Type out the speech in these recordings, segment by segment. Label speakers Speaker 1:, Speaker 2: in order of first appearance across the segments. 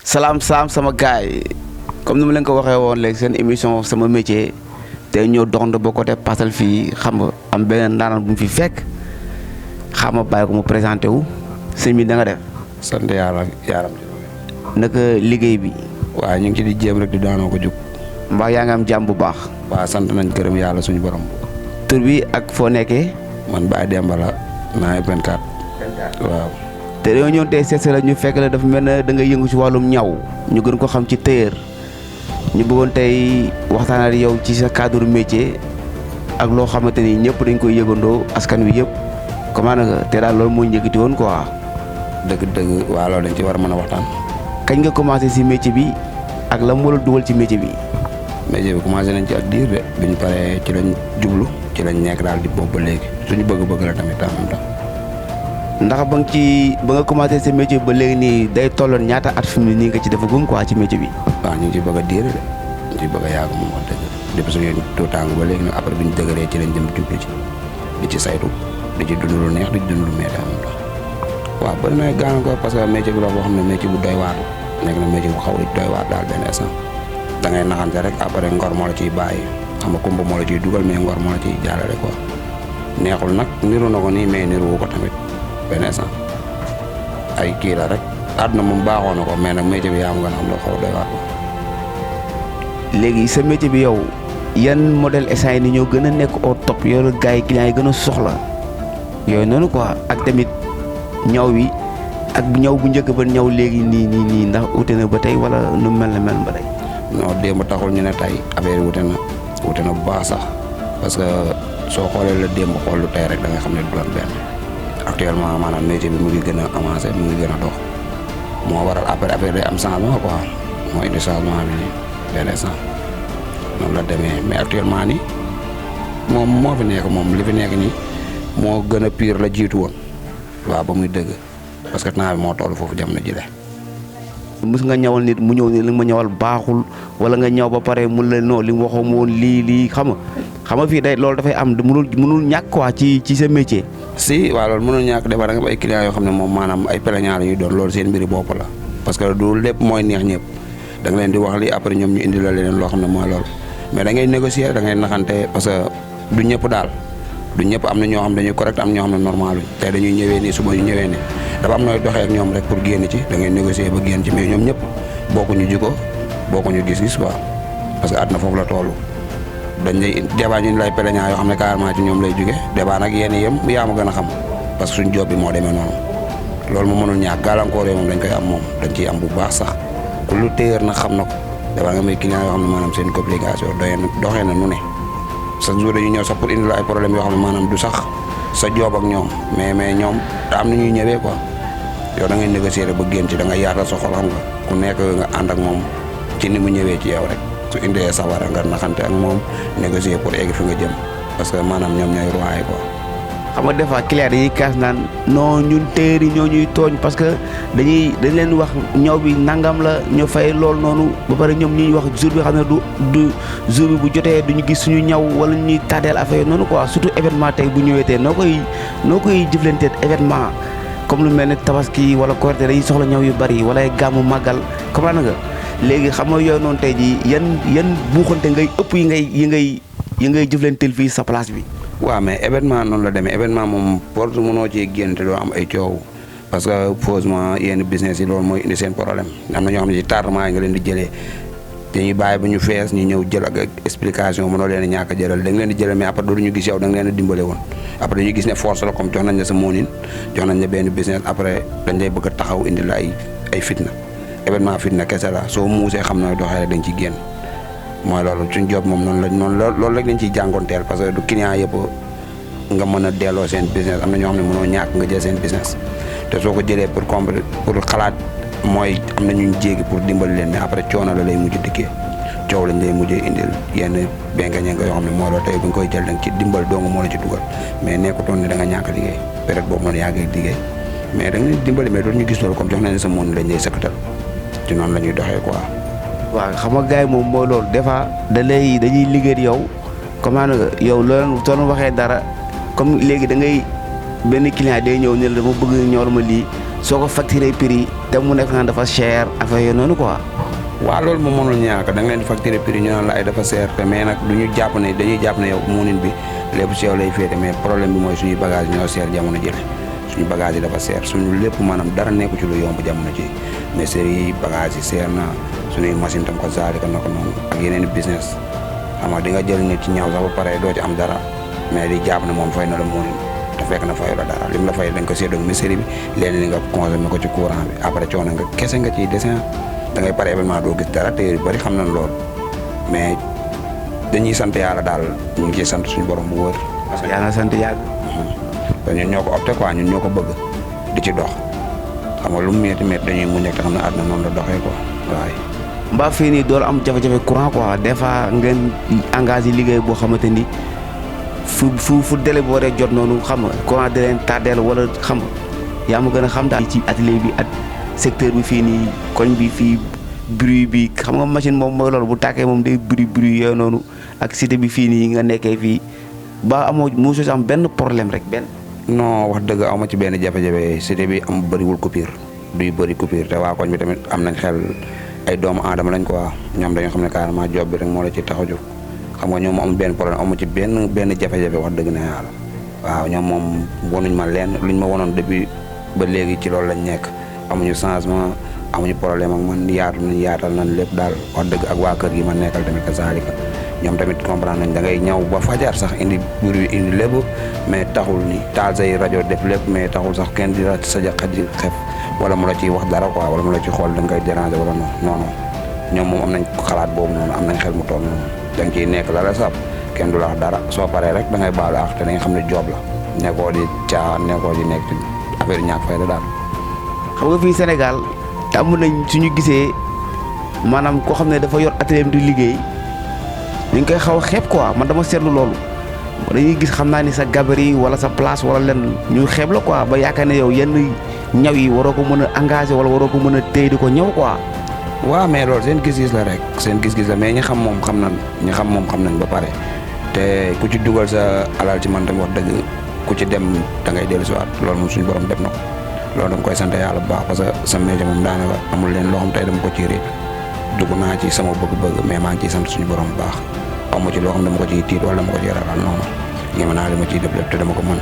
Speaker 1: salaam sama gaay comme ni ma leen ko waxee woon léegi seen émission sama métier te ñëw doxantu ba côté Parcelles fii xam nga am beneen ndaanaan bu mu fi fekk xam nga bàyyi ko mu présenté wu sëñ bi da nga def.
Speaker 2: sant yàlla yaaram.
Speaker 1: naka liggéey bi.
Speaker 2: waaw ñu ngi ci di jéem rek di daanoo ko jug.
Speaker 1: mbaa yaa ngi am jàmm bu baax.
Speaker 2: waaw sant nañ gërëm yàlla suñu borom.
Speaker 1: tur bi ak foo nekkee.
Speaker 2: man Baye Demba la naa 24. waaw.
Speaker 1: te dañoo ñëw tey seet la ñu fekk la dafa mel ne da nga yëngu ci wàllum ñaw ñu gën ko xam ci tailleur ñu bëggoon tey waxtaan ak yow ci sa cadre métier ak loo xamante ni ñëpp dañ koy yëgandoo askan wi yëpp comment nga te daal loolu moo njëkkati woon quoi.
Speaker 2: dëgg waaw loolu dañ ci war a mën a waxtaan.
Speaker 1: kañ nga commencé si métier bi ak la moo la dugal ci métier bi.
Speaker 2: métier bi commencé nañ ci ak diir de biñ paree ci lañ jublu ci lañ nekk daal di boobu ba léegi suñu bëgg-bëgg la tamit en même temps.
Speaker 1: ndax ba nga commencé sa métier ba léegi nii day tolloon ñaata at fi mu nii nga ci defagum quoi ci métier bi.
Speaker 2: waaw ñu ngi ci bëgg a diir de ñu ngi ci bëgg a yàgg moom wax dëgg depuis suñu tuutàng ba léegi nag après bi ñu dëgëree ci lañ jëm jublu ci di ci saytu di ci dund lu neex di ci dund lu métti en même temps. waaw bëri na gàllankoor parce que métier bi la boo xam ne métier bu doy waar la nekk na métier bu xaw a doy waar daal benn instant da ngay naxante rek après ngor moo la ciy bàyyi xam nga kumba moo la ciy dugal mais ngor moo la ciy jàllale quoi neexul nag niru na ko nii mais niru ko tamit benn instant ay kii la rek àdduna moom baaxoo na ko mais nag métier bi yaa am nga xam loo xaw a doy waar quoi.
Speaker 1: léegi sa métier bi yow yan modèle instant yi ni ñoo gën a nekk au top yow la gars yi clients yi gën a soxla yooyu noonu quoi ak tamit ñaw wi ak ñaw bu njëkk ba ñaw léegi nii ndax ute na ba tey wala nu mel na mel ba tey.
Speaker 2: non démb taxul ñu ne tey affaire yi wute na bu baax sax parce que soo xoolee la démb xool lu tey rek da nga xam ne du doon benn actuellement maanaam métier bi mu ngi gën a avancé mu ngi gën a dox moo waral après affaire day am changement quoi moo indi changement bi nii benn instant noonu la demee mais actuellement nii moom moo fi nekk moom li fi nekk nii moo gën a pire la jiitu woon. waaw ba muy dëgg parce que temps bi moo toll foofu jamono ji de.
Speaker 1: mës nga ñawal nit mu ñëw ni li nga ma ñawal baaxul wala nga ñaw ba pare mun la non li mu waxoo ma woon lii xam nga fii day loolu dafay am mënul ñàkk quoi ci sa métier.
Speaker 2: si waaw loolu mënul ñàkk defar da nga am ay clients yoo xam ne moom maanaam ay plaignants la ñuy doon loolu seen mbiri bopp la parce que du lépp mooy neex ñëpp da nga leen di wax li après ñoom ñu indi la leneen loo xam ne mooy loolu mais da ngay négocier da ngay naxante parce que du ñëpp daal. du ñëpp am na ñoo xam dañuy correct am ñoo xam ne normal tey dañuy ñëwee nii suba ñu ñëwee nii dafa am nooy doxee ak ñoom rek pour génn ci da ngay négocier ba génn ci mais ñoom ñëpp bokkuñu jikko bokkuñu gis-gis quoi parce que àdduna foofu la toll dañ lay débat ñu lay plaignant yoo xam ne carrément ci ñoom lay jóge débat nag yéen yëm yaa ma gën a xam parce que suñ job bi moo demee noonu loolu mu mënul ñàkk gàllankoor moom dañ koy am moom dañ ciy am bu baax sax ku lu téyër nag xam na ko débat nga may client yoo xam ne maanaam seen complication doxee na nu ne chaque jour dañuy ñëw sax pour indi la ay problème yoo xam ne maanaam du sax sa joob ak ñoom mais ñoom da am na ñuy ñëwee quoi yow da ngay négocier ba génn ci da ngay yaatal sa xol xam nga ku nekk nga ànd ak moom ci ni mu ñëwee ci yow rek su indee sawara nga naxante ak moom négocier pour egg fi nga jëm parce que maanaam ñoom ñooy roy quoi.
Speaker 1: xam nga des fois client yi kaas naan non ñun téer yi ñoo ñuy tooñ parce que dañ leen wax ñaw bi nangam la ñu fay lool noonu ba pare ñoom ñuy wax jour bi xam ne du jour bi bu jotee duñu gis suñu ñaw wala ñuy tàddeel affaire noonu quoi surtout événement tey bu ñëwee tey noo koy jëflanteet événement comme lu mel ne tabaski wala Korité dañuy soxla ñaw yu bari wala ay gàmmu màggal comprendre nga léegi xam nga yooyu noonu tey jii yan buuxante ngay ëpp yi ngay jëflanteel fii sa place bi.
Speaker 2: waaw mais événement noonu la demee événement moom porte mënoo ci génn te doo am ay coow parce que faussement yenn business yi loolu mooy indi seen problème am na ñoo xam ne ci tardement yi nga leen di jëlee dañuy bàyyi ba ñu fees ñu ñëw jël ak explication mënoo leen a ñàkk a jëlal da nga leen di jëlee mais après dootu ñu gis yow da nga leen a dimbale woon après dañuy gis ne force la comme jox nañ la sa moonin jox nañ la benn business après dañ lay bëgg a taxaw indi la ay fitna événement fitna kese la soo muusee xam nooy doxee rek dañ ciy génn mooy loolu suñ job moom loolu rek dañ ciy jàngoonteel parce que du client yëpp nga mën a delloo seen business am na ñoo xam ne mënoo ñàkk nga jël seen business te soo ko jëlee pour xalaat mooy am na ñu jéegi pour dimbali leen mais après coono la lay mujj dikkee coow lañ lay mujjee indil yenn bengañe nga yoo xam ne moo la tey bu nga koy jël danga ci dimbal dong moo la ci dugal mais nekkutoon ne da nga ñàkk liggéey période boobu noonu yaa ngi liggéey mais da nga leen dimbali mais dootu ñu gis loolu comme jox nañ sa moon lañ lay sëkkatal ci noonu la ñuy doxee quoi.
Speaker 1: waaw xam nga gars yi moom mooy loolu des fois dañuy liggéey yow comment nga yow loolu soo waxee dara comme léegi da ngay benn client day ñëw ne la dama bëgg ñëwal ma lii soo ko facturé prix te mu nekk naan dafa cher affaire yooyu noonu quoi.
Speaker 2: waaw loolu moom mënul ñàkk da nga leen di facturer prix ñu naan la ay dafa seer te mais nag dañuy jàpp ne yow moonin bi lépp ci yow lay féete mais problème bi mooy suñuy bagage ñoo seer jamono jële suñu bagage yi dafa seer suñu lépp maanaam dara nekku ci lu yomb jamono ji mais série yi bagage yi seer na suñuy machine tam ko zaali ko na ko noonu ak yeneen i business xam nga di nga jël nit ci ñaw sax ba pare doo ci am dara mais di jàpp ne moom fay na la moonin te fekk na fayu la dara lim la fay dañ ko séddoo mais série bi léegi li nga consommé ko ci courant bi après coono nga kese nga ciy dessin da ngay pare événement doo gis dara te yu bëri xam nañ loolu mais dañuy sant yàlla daal ñu ngi ciy sant suñu borom bu wër.
Speaker 1: parce que yàlla sant yàlla.
Speaker 2: te ñun ñoo ko opté quoi ñun ñoo ko bëgg di ci dox xam nga lu mu métti dañuy muñ rek te xam ne àdduna noonu la doxee quoi waaye.
Speaker 1: mbaa fii nii dool am jafe-jafe courant quoi des fois ngeen engagé liggéey boo xamante ni fu délai boo dee jot noonu xam nga courant di leen tardeel wala xam nga yaa ma gën a xam daal. ci atelier bi ak secteur bi fii nii koñ bi fii bruit bi xam nga machine moom mooy loolu bu tàkkee moom day bruit yooyu noonu ak cité bi fii nii nga nekkee fii ba amoo mosoo si am benn problème rek benn.
Speaker 2: non wax dëgg aw ma ci benn jafe-jafe cité bi am bëriwul coupure duy bëri coupure te waa koñ bi tamit am nañ xel ay doomu aadama lañ quoi ñoom dañoo xam ne carrément job bi rek moo la ci tax a jóg xam nga ñoom amul benn problème amu ci benn jafe-jafe wax dëgg na yàlla waaw ñoom moom wonuñ ma leen luñ ma wonoon depuis ba léegi ci loolu lañ nekk amuñu changement amuñu problème ak man yaatal nañ lépp daal wax dëgg ak waa kër gi ma nekkal tamit kazaalika ñoom tamit comprendre nañ da ngay ñaw ba fajar sax indi bruit indi lépp mais taxul ni taal say rajo def lépp mais taxul sax kenn di la sa xaj xef wala mu la ciy wax dara quoi wala mu la ci xool da nga koy déranger wala non ñoom moom am nañ xalaat boobu noonu am nañ xel mu toll noonu da nga ciy nekk la sab kenn du la wax dara soo paree rek da ngay baalu ak te da nga xam ne job la nekkoo di caaxaan nekkoo di nekk ci affaire ñàkk fay la daal.
Speaker 1: xam nga fii Sénégal tàmm nañ suñu gisee maanaam koo xam ne dafa yor atelier di liggéey dañ koy xaw a xeeb quoi man dama seetlu loolu dañuy gis xam naa ni sa gabarit wala sa place wala lenn ñu xeeb la quoi ba yaakaar ne yow yenn ñaw yi waroo ko mën a engagé wala waroo ko mën a téye di ko ñaw quoi.
Speaker 2: waaw mais loolu seen gis-gis la rek seen gis-gis la mais ñi xam moom xam nañ ñi xam moom xam nañ ba pare te ku ci dugal sa alal ci man tamit wax dëgg ku ci dem da ngay dellu si waat loolu moom suñu borom def na ko loolu dama koy sant yàlla bu baax parce que sa métier moom daanaka amul leen loo xam tey dama ko ci réer dugg naa ci sama bëgg-bëgg mais maa ngi ciy sant suñu borom bu baax amu ci loo xam dama ko ciy tiit wala dama ko ciy ragal noonu ñeme naa li ma ciy def lépp te dama ko mën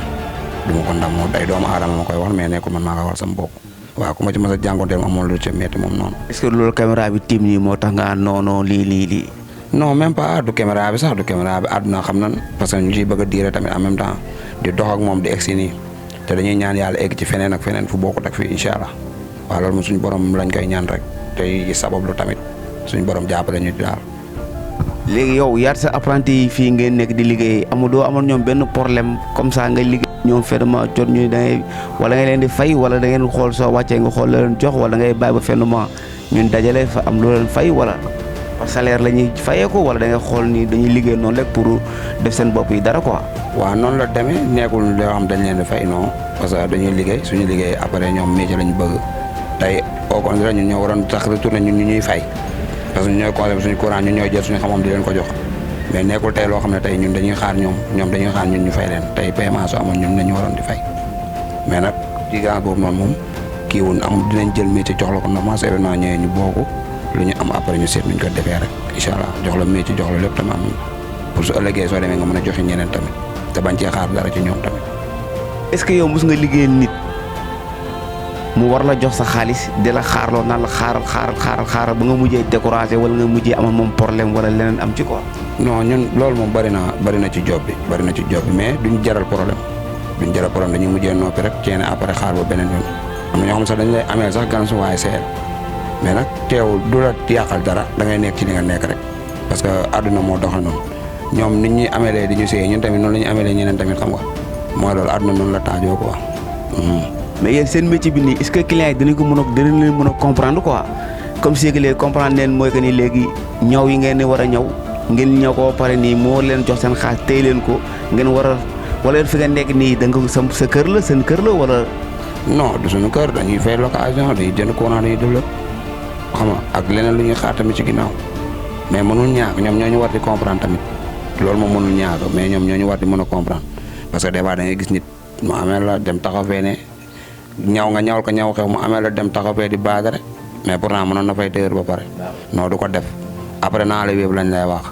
Speaker 2: du ma ko ndam moom day doomu aadama ma koy wax mais nekkul man maa koy wax sama bopp waaw ku ma ci mës a jànkonteel amoon lu ci métti moom noonu.
Speaker 1: est-ce que loolu caméra bi tiim nii moo tax nga non lii.
Speaker 2: non même pas du caméra bi sax du caméra bi àdduna xam nan parce que ñu ciy bëgg a diire tamit en même temps di dox ak moom di egg si nii te dañuy ñaan yàlla egg ci feneen ak feneen fu bokkut ak fii incha allah waaw loolu moom suñu borom lañ koy ñaan rek tey sabablu tamit suñu borom jàppale ñu daal.
Speaker 1: léegi yow yaat sa apprenti yi fii ngeen nekk di liggéey doo amoon ñoom benn problème comme ça nga liggéey ñoom fennement jot ñu da ngay wala nga leen di fay wala da ngeen xool soo wàccee nga xool la leen jox wala ngay bàyyi ba fennement ñun dajale fa am loo leen fay wala par salaire la ñuy fayee ko wala da ngay xool ni dañuy liggéey noonu rek pour def seen bopp yi dara quoi.
Speaker 2: waaw noonu la demee nekkul loo xam dañ leen di fay non parce que dañuy liggéey suñu liggéey après ñoom métier lañ bëgg tey au contraire ñun ñoo waroon tax retourné ñun ñu ñuy fay parce que ñun ñooy consommé suñu courant ñun ñooy jël suñu xam-xam di leen ko jox mais nekkul tey loo xam ne tey ñun dañuy xaar ñoom dañuy xaar ñun ñu fay leen tey paiement su amoon ñun lañu waroon di fay mais nag ci gàncax boobu noonu moom kii wun am dinañ jël métier jox la ko normal su événement ñëwee ñu bokk lu ñu am après ñu seet nuñ ko defee rek incha allah jox la métier jox la lépp tamit am pour su ëllëgee soo demee nga mën a joxe ñeneen tamit te bañ cee xaar dara ci ñoom tamit.
Speaker 1: est-ce que yow mos nga liggéeyal nit mu war la jox sa xaalis di la xaarloo naan la xaaral ba nga mujjee découragé wala nga mujjee amoon moom problème wala leneen am ci quoi.
Speaker 2: non ñun loolu moom bari na ci job bi mais duñ jaral problème dañuy mujjee noppi rek ceene après xaar ba beneen yoon am na ñoo xam sax dañ lay ameel sax gan su waaye seel mais nag teewul du la yàqal dara da ngay nekk ci li nga nekk rek parce que àdduna moo doxal noonu ñoom nit ñuy amelee di ñu seey ñun tamit noonu la ñuy amelee ñeneen tamit xam nga mooy loolu àdduna noonu la taajoo quoi.
Speaker 1: mais yéen seen métier bi nii est-ce que client yi dinañ leen mën a comprendre quoi comme si que léegi comprendre leen mooy que ni léegi ñaw yi ngeen war a ñaw ngeen ñëw ko pare nii moo leen jox seen xaalis téye leen ko ngeen war a wala fi nga nekk nii da nga sa kër la seen kër la wala.
Speaker 2: non du suñu kër dañuy fay location dañuy jënd courant dañuy def lépp xam nga ak leneen lu ñuy xaar tamit ci ginnaaw mais mënul ñaak ñoom ñoo ñu war di comprendre tamit loolu moom mënul ñaak mais ñoom ñoo ñu war di mën a comprendre parce que des fois da ngay gis nit mu amee la dem taxaw fee ne ñaw nga ñawal ko ñaw xew mu amee la dem taxaw fee di baadare mais pourtant mënoon na fay téer ba pare non du ko def après naa la wéeb lañ lay wax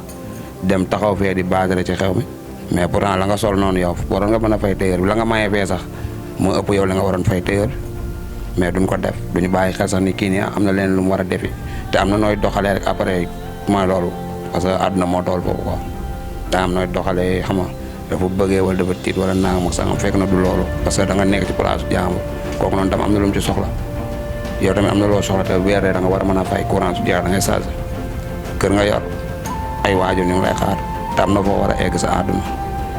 Speaker 2: dem taxaw fee di baadare ci xew mi mais pourtant la nga sol noonu yow waroon nga mën a fay téer bi la nga mayee fee sax moo ëpp yow la nga waroon fay téer mais duñ ko def duñu bàyyi xel sax ni kii nii am na leen lu mu war a defi te am na nooy doxalee rek après mooy loolu parce que àdduna moo tool foofu quoi te am nooy doxalee xam nga dafa bëggee wala dafa tiit wala nangam ak sangam fekk na du loolu parce que da nga nekk ci place jàmbur kooku noonu tam am na lu mu ci soxla yow tamit am na loo soxla te weer da nga war a mën a fay courant su jeex da ngay chargé kër nga yor ay waajur ñu ngi lay xaar te am na foo war a egg sa àdduna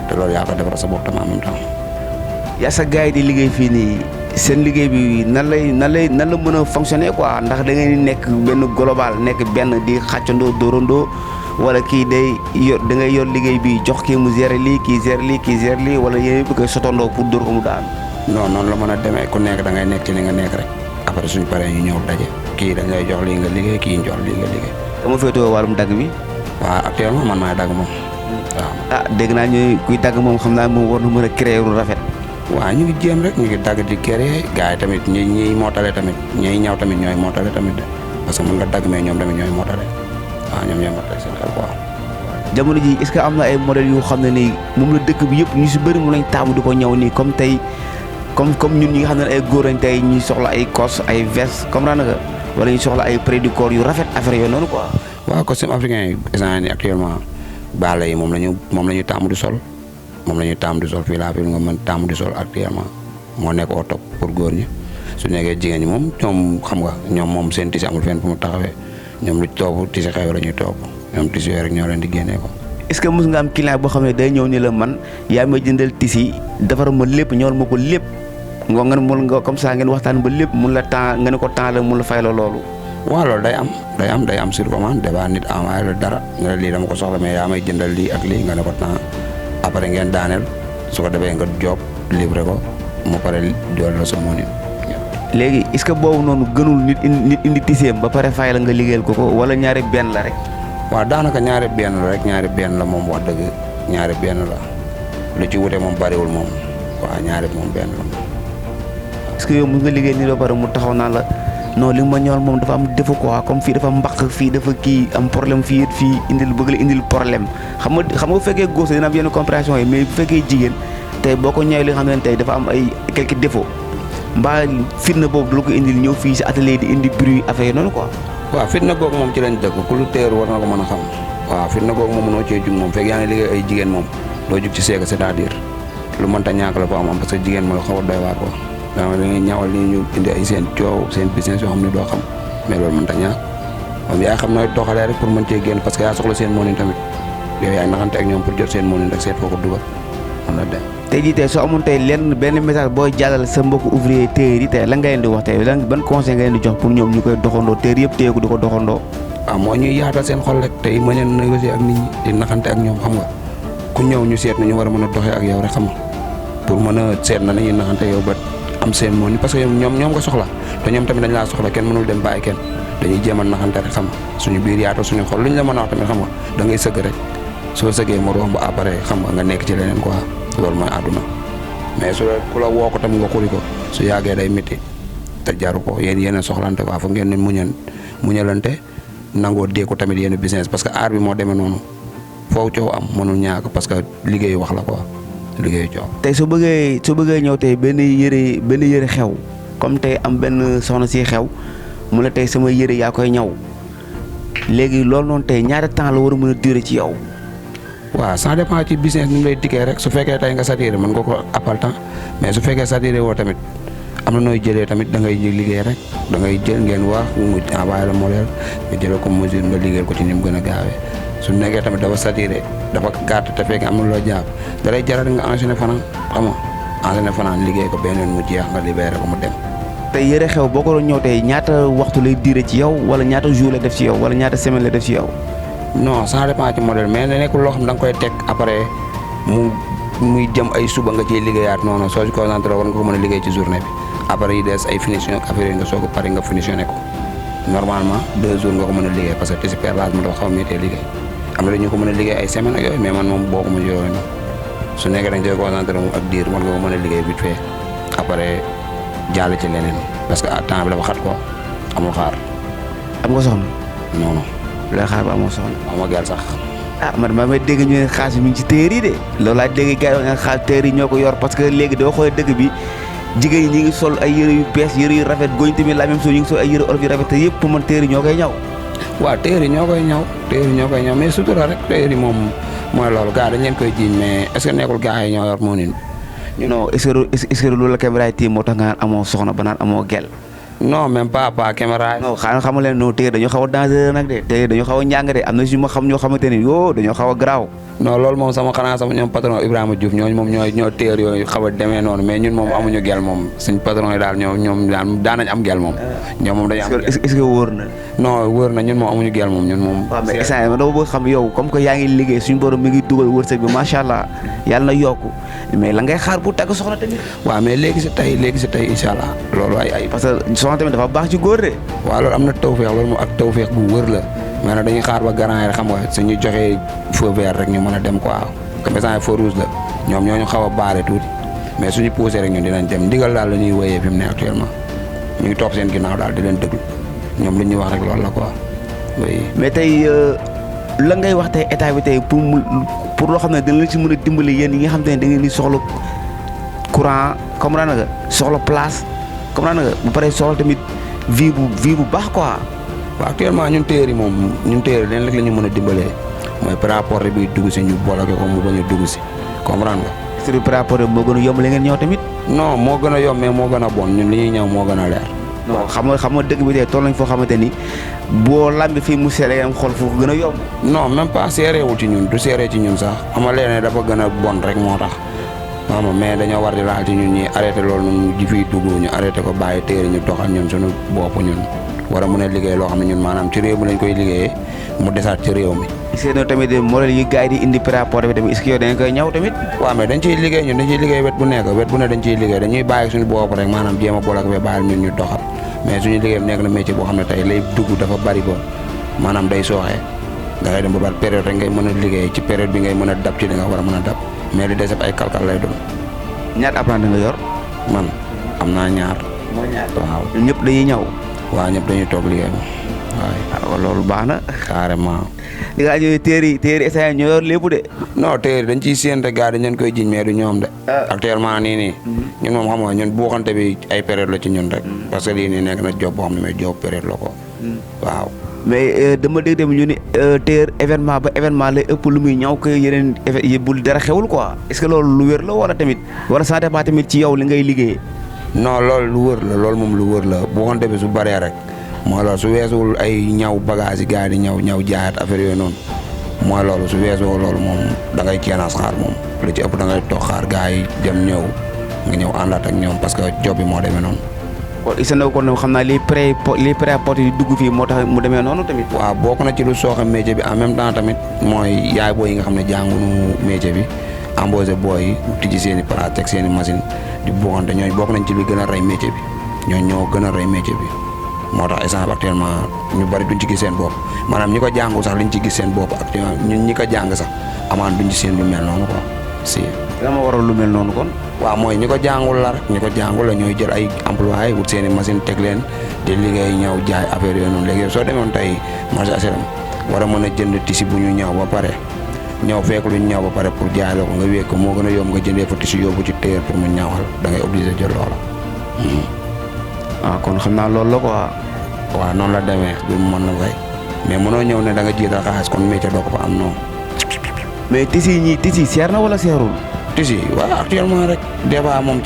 Speaker 2: te loolu yaa ko defar sa bopp tamit en même temps.
Speaker 1: yaa sa gars yi di liggéey fii nii seen liggéey bi nan la mën a fonctionner quoi ndax da ngeen di nekk benn global nekk benn di xàccandoo dóorandoo wala kii day yor da ngay yor liggéey bi jox kii mu gérer lii kii gérer lii wala yéen a koy sotandoo pour dóor ko mu daan.
Speaker 2: non noonu la mën a demee ku nekk da ngay nekk ci li nga nekk rek après suñu paree ñu ñëw daje kii dañ lay jox lii nga liggéey kii ñu jox lii nga liggéey.
Speaker 1: dama féetewoo wàllum dagg bi.
Speaker 2: waaw actuellement man maay dagg moom waaw.
Speaker 1: ah dégg naa ñooy kuy dagg moom xam naa moom war na mën a créer lu rafet.
Speaker 2: waaw ñu ngi jéem rek ñu ngi dagg di créer gars yi tamit ñi mootale tamit ñiy ñaw tamit ñooy mootale tamit de parce que mën nga dagg mais ñoom tamit ñooy mootale waaw ñoom ñooy mootale seen xel quoi.
Speaker 1: jamono ji est-ce que am na ay modèles yu xam ne nii moom la dëkk bi yëpp ñu si bëri mu lañ taamu di ko ñëw nii comme tey comme ñun ñi nga xam ne ay góor lañ tey ñuy soxla ay cos ay veste comprendre nga wala ñu soxla ay près du corps yu rafet affaire yooyu noonu quoi.
Speaker 2: waaw costume africain yi instant ni actuellement baale yi moom la ñu taamu di sol moom la ñuy taamu di sol fii laa fi nga mën taamu di sol actuellement moo nekk au top pour góor ñi su nekkee jigéen ñi moom ñoom xam nga ñoom moom seen tisi amul fenn fu mu taxawee ñoom lu topp tisi xew la ñuy topp ñoom tisi yooyu rek ñoo leen di génnee ko.
Speaker 1: est-ce que mos nga am client boo xam ne day ñëw ni la man yaa may jëndal tisi defar ma lépp ñëwal ma ko lépp nga mun nga comme ça ngeen waxtaan ba lépp mun la temps nga ne ko temps la mun la fay la loolu.
Speaker 2: waaw loolu day am sur commande débat nit envoyé la dara nga ne lii dama ko soxla mais yaa may jëndal lii ak lii nga ne ko temps après ngeen daaneel su ko defee nga job livré ko mu pare dool la sa monin.
Speaker 1: léegi est-ce que boobu noonu gënul nit indi tiseem ba pare fay la nga liggéeyal ko wala ñaari benn la rek.
Speaker 2: waaw daanaka ñaari benn la moom wax dëgg ñaari benn la lu ci wute moom bariwul moom waaw ñaari moom benn la moom.
Speaker 1: est-ce que yow mën nga liggéey nii ba pare mu taxaw naa la non li ma ñëwal moom dafa am défaut quoi comme fii dafa mbaq fii dafa kii am problème fii bëgg la indil problème xam nga bu fekkee góor dina am yenn compréhension yi mais bu fekkee jigéen tey boo ko ñëwee li nga xam ne tey dafa am ay quelques défauts mbaa fitna boobu du la ko indil ñëw fii si atelier di indi bruit affaire yi noonu quoi.
Speaker 2: waaw fitna googu moom ci lañ dëkk ku lu teer war na ko mën a xam waaw fitna googu moom mënoo cee jug moom fekk yaa ngi liggéey ay jigéen moom doo jug ci seega c'est-à-dire lu mënta ñàkk la fa am parce que jigéen moo la xaw a doy waar quoi da ngay ñawal li ñu indi ay seen coow seen business yoo xam ne doo xam mais loolu mënta ñàkk moom yaa xam nooy doxalee rek pour mën cee génn parce que yaa soxla seen moonin tamit yow yaay naxante ak ñoom pour jot seen moonin rek seet foo ko dugal mën na dem.
Speaker 1: tey jii tey soo amoon tey benn message booy jàllale sa mbokku ouvrier téer yi tey lan nga leen di wax tey ban conseil nga leen di jox pour ñoom ñu koy doxandoo téer yëpp téye ko di ko doxandoo.
Speaker 2: waaw moo ñuy yaatal seen xol rek tey mën a négocier ak nit ñi di naxante ak ñoom xam nga ku ñëw ñu seet na ñu war a mën a doxee ak yow rek xam nga pour mën a seet na nañuy naxante yow ba am seen moom parce que ñoom nga soxla te ñoom tamit dañ laa soxla kenn mënul dem bàyyi kenn dañuy jéem a naxante rek xam nga suñu biir yaatal suñu xol lu ñu la mën a wax tamit xam nga da ngay sëgg rek soo sëggee mu romb après xam nga nekk ci leneen quoi loolu mooy àdduna mais su ku la woo ko tam nga xuri ko su yàggee day métti te jaru ko yéen soxlante quoi fa ngeen ne muñalante nangoo dee ko tamit yéen business parce que aar bi moo demee noonu foofu coow am mënul ñàkk parce que liggéeyu wax la quoi liggéeyu coow.
Speaker 1: tey su bëggee ñëw tey benn yëre xew comme tey am benn soxna si xew mu la tey sama yëre yaa koy ñaw léegi loolu noonu tey ñaata temps la war a mën a durer ci yow.
Speaker 2: waaw ça dépend ci business ni mu lay dikkee rek su fekkee tey nga saturé mën nga ko appal temps mais su fekkee saturé woo tamit am na nooy jëlee tamit da ngay liggéey rek da ngay jël ngeen wax mu envoyé la modèle nga jëlee ko mesure nga liggéeyal ko ci ni mu gën a gaawee su nekkee tamit dafa saturé dafa gàtt te fekk am na loo jàpp da lay jaral nga enchaîner fanaan xam nga enchaîner fanaan liggéey ko benn yoon mu jeex nga libéré ko mu dem.
Speaker 1: tey yëre xew boo ko doon ñëw tey ñaata waxtu lay diire ci yow wala ñaata jour la def ci yow wala ñaata semaine la def ci yow.
Speaker 2: non ça dépend ci modèle mais ne nekkul loo xam da nga koy teg après muy jëm ay suba nga ciy liggéeyaat noonu soo ci concentré war nga ko mën a liggéey ci journée bi après yi des ay finition ak affaire yi nga soog a pare nga finitionné ko normalement 2 jours nga ko mën a liggéey parce que ti si perlage ma dafa xaw a méttee liggéey am na ñu ko mën a liggéey ay semaine ak yooyu mais man moom bokkuma ci yooyu nag su nekkee dañ koy concentré moom ak diir war nga ko mën a liggéey vite fait après jàll ci leneen parce que temps bi dafa xat ko amul xaar.
Speaker 1: am nga soxna.
Speaker 2: non non.
Speaker 1: lay xaar ba amoo soxna.
Speaker 2: amoo gel sax.
Speaker 1: man maa may dégg ñu ne xaalis mi ngi ci téer yi de loolu laa dégg gars yi wax xaalis téer yi ñoo ko yor parce que léegi doo xoolee dëgg bi jigéen ñi ngi sol ay yëre yu bees yëre yu rafet góoñ tamit la même chose ñu ngi sol ay yëre olof yu rafet te yëpp pour man téer yi ñoo koy ñaw.
Speaker 2: waaw téer yi ñoo koy ñaw mais sutura rek téer yi moom mooy loolu gars dañ leen koy jiiñ mais est ce que nekkul gars yi ñoo yor moo nin
Speaker 1: non est ce que loolu la caméra yi téye moo tax nga naan amoo soxna ba naan amoo gel.
Speaker 2: non même pas caméra.
Speaker 1: non xanaa xamu leen non téer dañoo xaw a dangereux nag de téer dañoo xaw a njàng de am na si ma xam ñoo xamante ni yoo dañoo xaw a garaaw.
Speaker 2: non loolu moom sama ñoom patron Ibrahima Diouf ñooñu moom ñoo téer yooyu xaw a demee noonu mais ñun moom amuñu gel moom suñ patron yi daal ñoom daal daan nañ am gel moom. ñoom moom dañuy am gel
Speaker 1: est ce que wóor na.
Speaker 2: non wóor na ñun moom amuñu gel moom ñun moom.
Speaker 1: waaw mais instant yii dama bëgg xam yow comme que yaa ngi liggéey suñu borom mi ngi dugal wërsëg bi macha allah yàlla na yokku mais la ngay xaar bu tàgg soxna tamit.
Speaker 2: waaw mais léegi si tey incha allah loolu ay.
Speaker 1: parce que soxna tamit dafa baax ci góor de.
Speaker 2: waaw loolu am na tawfeex loolu moom ak tawfeex bu wër la mais nag dañuy xaar ba garant yi xam nga suñu joxee feu vert rek ñu mën a dem quoi comme ça feu rouge la ñoom ñoo ñu xaw a baare tuuti mais suñu poussé rek ñun dinañ dem ndigal daal la ñuy wéyee fi mu ne actuellement ñu ngi topp seen ginnaaw daal di leen déglu ñoom li ñuy wax rek loolu la quoi oui.
Speaker 1: mais tey la ngay wax tey état bi tey pour loo xam ne dina la ci mën a dimbali yéen yi nga xam te ne da ngeen di soxla courant comme raa nga soxla place comme raa nga bu paree soxla tamit vie bu baax quoi.
Speaker 2: waaw actuellement ñun téer yi moom ñun téer yi leen rek la ñu mën a dimbalee mooy pré-apporté bi dugg si ñu bloqué ko mu bañ a dugg si comprendre nga.
Speaker 1: c'est pré-apporté moo gën a yomb la ngeen ñëw tamit.
Speaker 2: non moo gën a yomb mais moo gën a bon ñun li ñuy ñëw moo gën a leer.
Speaker 1: non xam nga dëgg bi tey toll nañ foo xamante ni boo lambi fii mu seere am xol foofu gën a yomb.
Speaker 2: non même pas seereewul ci ñun du seeree ci ñun sax ama leen dafa gën a bon rek moo tax xam mais dañoo war di laal ci ñun ñi arrêté loolu noonu ji fiy dugg ñu arrêté ko bàyyi téere ñu doxal ñun suñu bopp ñun war a mën a liggéey loo xam ne ñun maanaam ci réew mi lañ koy liggéeyee mu desaat ci réew mi.
Speaker 1: seen tamit modèle yi gars yi di indi pré-apporté bi tamit est-ce que yow dañ koy ñaw tamit.
Speaker 2: waaw mais dañ ciy liggéey ñun dañ ciy liggéey wet bu nekk wet bu ne dañ ciy liggéey dañuy bàyyi suñu bopp rek maanaam jéem a boole ak bàyyil ñun ñu doxal mais suñu liggéey nekk na métier boo xam ne tey lay dugg dafa bari ba maanaam day sooxee da ngay dem ba bari période rek ngay mën a liggéey ci période bi ngay mën a dab ci li nga war a mën a dab mais li des ay kalkal lay doon.
Speaker 1: ñaata apprenti nga yor.
Speaker 2: man am naa ñaar. waaw
Speaker 1: ñëpp dañuy ñaw.
Speaker 2: waaw ñëpp dañuy toog liggéey
Speaker 1: waaw loolu baax na.
Speaker 2: carrément.
Speaker 1: di nga ñëw téeri essai ñoo yor lépp de.
Speaker 2: non téeri dañ ciy séen rek gars dañ leen koy jiñ mais du ñoom de. actuellement nii ñun moom xam nga ñun buuxante bi ay période la ci ñun rek. parce que lii nii nekk na job boo xam ne mais job période la ko. waaw.
Speaker 1: mais dama dégg tamit ñu ni téer événement ba événement lay ëpp lu muy ñaw ko yeneen bu dara xewul quoi est-ce que loolu lu wér la wala tamit wala ça dépend tamit ci yow li ngay liggéeyee.
Speaker 2: non loolu lu wër la loolu moom lu wër la buuxante bi su baree rek. mooy loolu su weesuwul ay ñaw bagage yi gars yi di ñaw jaayaat affaire yooyu noonu mooy loolu su weesoo loolu moom da ngay ceenaas xaar moom lu ci ëpp da ngay toog xaar gars yi dem ñëw nga ñëw àndaat ak ñoom parce que job bi moo demee noonu.
Speaker 1: kon isa na kon xam naa li pré-apporté yi dugg fii moo tax mu demee noonu tamit.
Speaker 2: waaw bokk na ci lu sooxe métier bi en même temps tamit mooy yaay booy yi nga xam ne jànguñu métier bi embauché booy yi tijji seen i place teg seen i machine di buuxante ñooñu bokk nañ ci li gën a rey métier bi ñooñu ñoo gën a rey métier bi. moo tax instant actuellement ñu bari duñ ci gis seen bopp maanaam ñi ko jàngu sax liñ ci gis seen bopp actuellement ñun ñi ko jàng sax amaan duñ ci seen lu mel noonu quoi si.
Speaker 1: dama waral lu mel noonu kon.
Speaker 2: waaw mooy ñi ko jàngul la rek ñi ko jàngul la ñooy jël ay employé wut seen i machine teg leen di liggéey ñëw jaay affaire yooyu noonu léegi soo demoon tey marché HLM war a mën a jënd tissu bu ñu ñëw ba pare ñëw fekk lu ñu ñëw ba pare pour jaay la ko nga wéeg ko moo gën a yomb nga jëndee fa tissu yóbbu ci téer pour mu ñawal da ngay obligé jël loola.
Speaker 1: kon xam naa loolu la quoi.
Speaker 2: waaw noonu la demee du mën na fay mais mënoo ñëw ne da nga jiital xaalis kon métier doo ko fa am noonu.
Speaker 1: mais tissu seer na wala seerul.
Speaker 2: tissu waaw actuellement rek des fois moom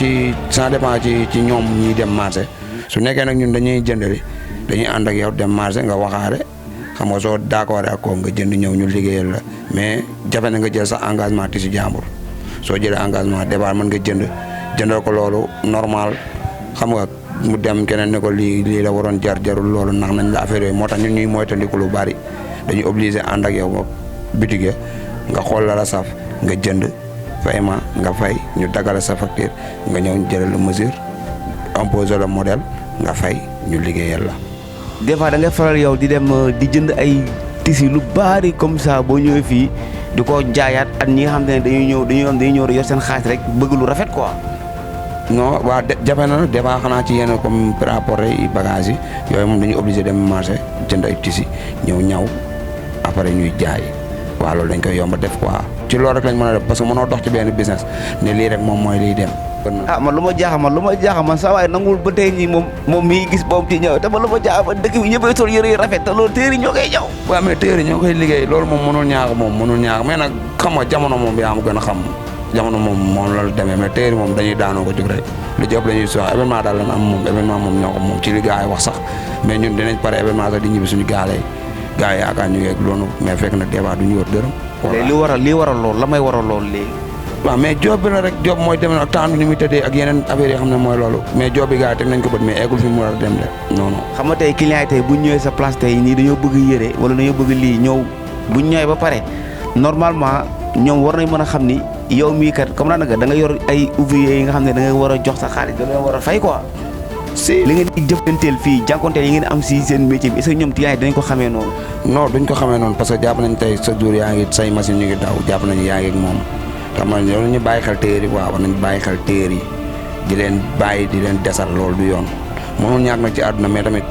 Speaker 2: ça dépend ci ñoom ñiy dem marché su nekkee nag ñun dañuy jëndali dañuy ànd ak yow dem marché nga waxaare xam nga soo d'accord ak ko nga jënd ñëw ñu liggéeyal la mais jafe na nga jël sa engagement tissu jàmbur soo jëlee engagement départ mën nga jëndal ko loolu normal xam nga. mu dem keneen ne ko lii la waroon jarul loolu nax nañ la affaire yooyu moo tax ñun ñuy moytandiku lu bari dañuy obligé ànd ak yow ba bitige nga xool la saf nga jënd fay ma nga fay ñu dagale sa facture nga ñëw ñu jëlal la mesure imposé le modèle nga fay ñu liggéeyal la.
Speaker 1: des fois da ngay faral yow di dem di jënd ay tissu lu bari comme ça boo ñëwee fii di ko jaayaat ak ñi nga xam ne dañuy ñëw yor seen xaalis rek bëgg lu rafet quoi.
Speaker 2: non waa jafe na nag des fois xanaa ci yenn comme rapport yi bagages yi yooyu moom dañuy obligé dem marché jënd ay tissus ñëw ñaw après ñuy jaay waaw loolu dañ koy yomb def quoi ci loolu rek lañ mën a def parce que mënoo dox ci benn business ne lii rek moom mooy liy dem.
Speaker 1: man lu ma jaaxal man saa waay nanguwul ba tey nii moom mii gis boobu ci ñëw te man lu ma jaaxal man dëkk bi ñëppay sol yëre yu rafet te loolu téere ñoo koy ñëw.
Speaker 2: waaw mais téere ñoo koy liggéey loolu moom mënul ñaax mais nag xam nga jamono moom yaa ma gën a xam jamono moom loolu demee mais téere moom dañuy daanoo ko jóg rek li jëpp la ñuy soxla événement daal lan am moom événement moom ñoo ko moom ci li gars yi wax sax mais ñun dinañ pare événement sax di ñibbi suñu gaale yi gars yi yaakaar ñu yeeg loolu mais fekk na débat du ñu wër dërëm.
Speaker 1: li waral loolu la may waral loolu léegi.
Speaker 2: waaw mais job bi la rek job mooy demee ak temps bi ni muy tëddee ak yeneen affaires yi xam ne mooy loolu mais job bi gars yi teg nañ ko bët mais eggul fi mu war a dem de non non.
Speaker 1: xam nga tey client yi tey bu ñu ñëwee sa place tey nii dañoo bëgg yére wala dañoo bëgg lii ñëw bu ñu ñëwee ba pare normalement ñoom war nañ mën a xam ni yow mii kat comme naan da nga yor ay ouvrier yi nga xam ne da nga war a jox sa xaalis da nga war a fay quoi. si li ngeen di jëflanteel fii jànkonteel yi ngeen am si seen métier bi est-ce que ñoom client yi dañ ko xamee noonu.
Speaker 2: non duñ ko xamee noonu parce que jàpp nañ tey sa jour yaa ngi say machine ñu ngi daw jàpp nañu yaa ngi ak moom xam nga yow ñu bàyyi xel téer yi waaw war nañ bàyyi xel téer yi di leen bàyyi di leen desal loolu du yoon mënul ñàkk nag ci àdduna mais tamit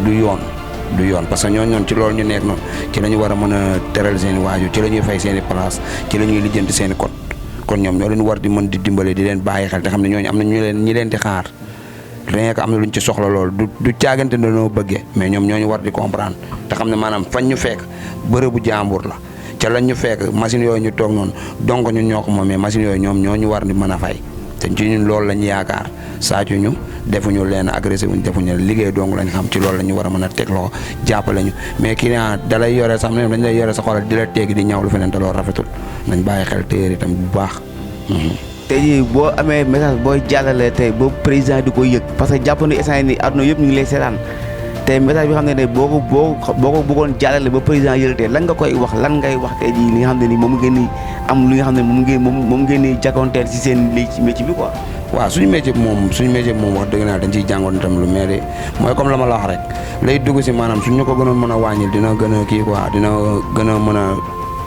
Speaker 2: du yoon parce que ñooñu noonu ci loolu ñu nekk noonu ci la ñu war a mën a teral seen i waajur ci la ñuy fay seen i place ci la ñuy lijjanti seen i code kon ñoom ñoo leen war di mën di dimbale di leen bàyyi xel te xam ne ñooñu am na ñi leen di xaar rien que am na luñ ci soxla loolu du caagante dañoo bëggee mais ñoom ñoo ñu war di comprendre te xam ne maanaam fañ ñu fekk bërëbu jàmbur la ca lañ ñu fekk machine yooyu ñu toog noonu donc ñun ñoo ko moom mais machine yooyu ñoom ñoo ñu war di mën a fay te ci ñun loolu la ñu yaakaar sàccu ñu defuñu leen agressé wuñ defuñu liggéey dong lañ xam ci loolu la ñu war a mën a teg loxo jàppale ñu mais client da lay yore sax dañ lay yore sa xoolal di la teegi di ñaw lu feneen te loolu rafetul nañ bàyyi xel téer itam bu baax.
Speaker 1: tey jii boo amee message booy jàllale tey boo président di ko yëg parce que jàpp na instant ni àdduna yëpp ñu ngi lay seetaan tey message bi xam ne boo ko bëggoon jàllale ba président yëlatee lan nga koy wax lan ngay wax tey jii li nga xam ne ni moom ngeen ni am li nga xam ne moom ngeen ni jàkkoonteel si seen li ci métier bi quoi.
Speaker 2: waaw suñu métier bi moom wax dëgg naa dañ ciy jàngoon itam lu mais de mooy comme la ma la wax rek lay dugg si maanaam suñ ñu ko gënoon mën a wàññil dina gën a kii quoi dina gën a mën a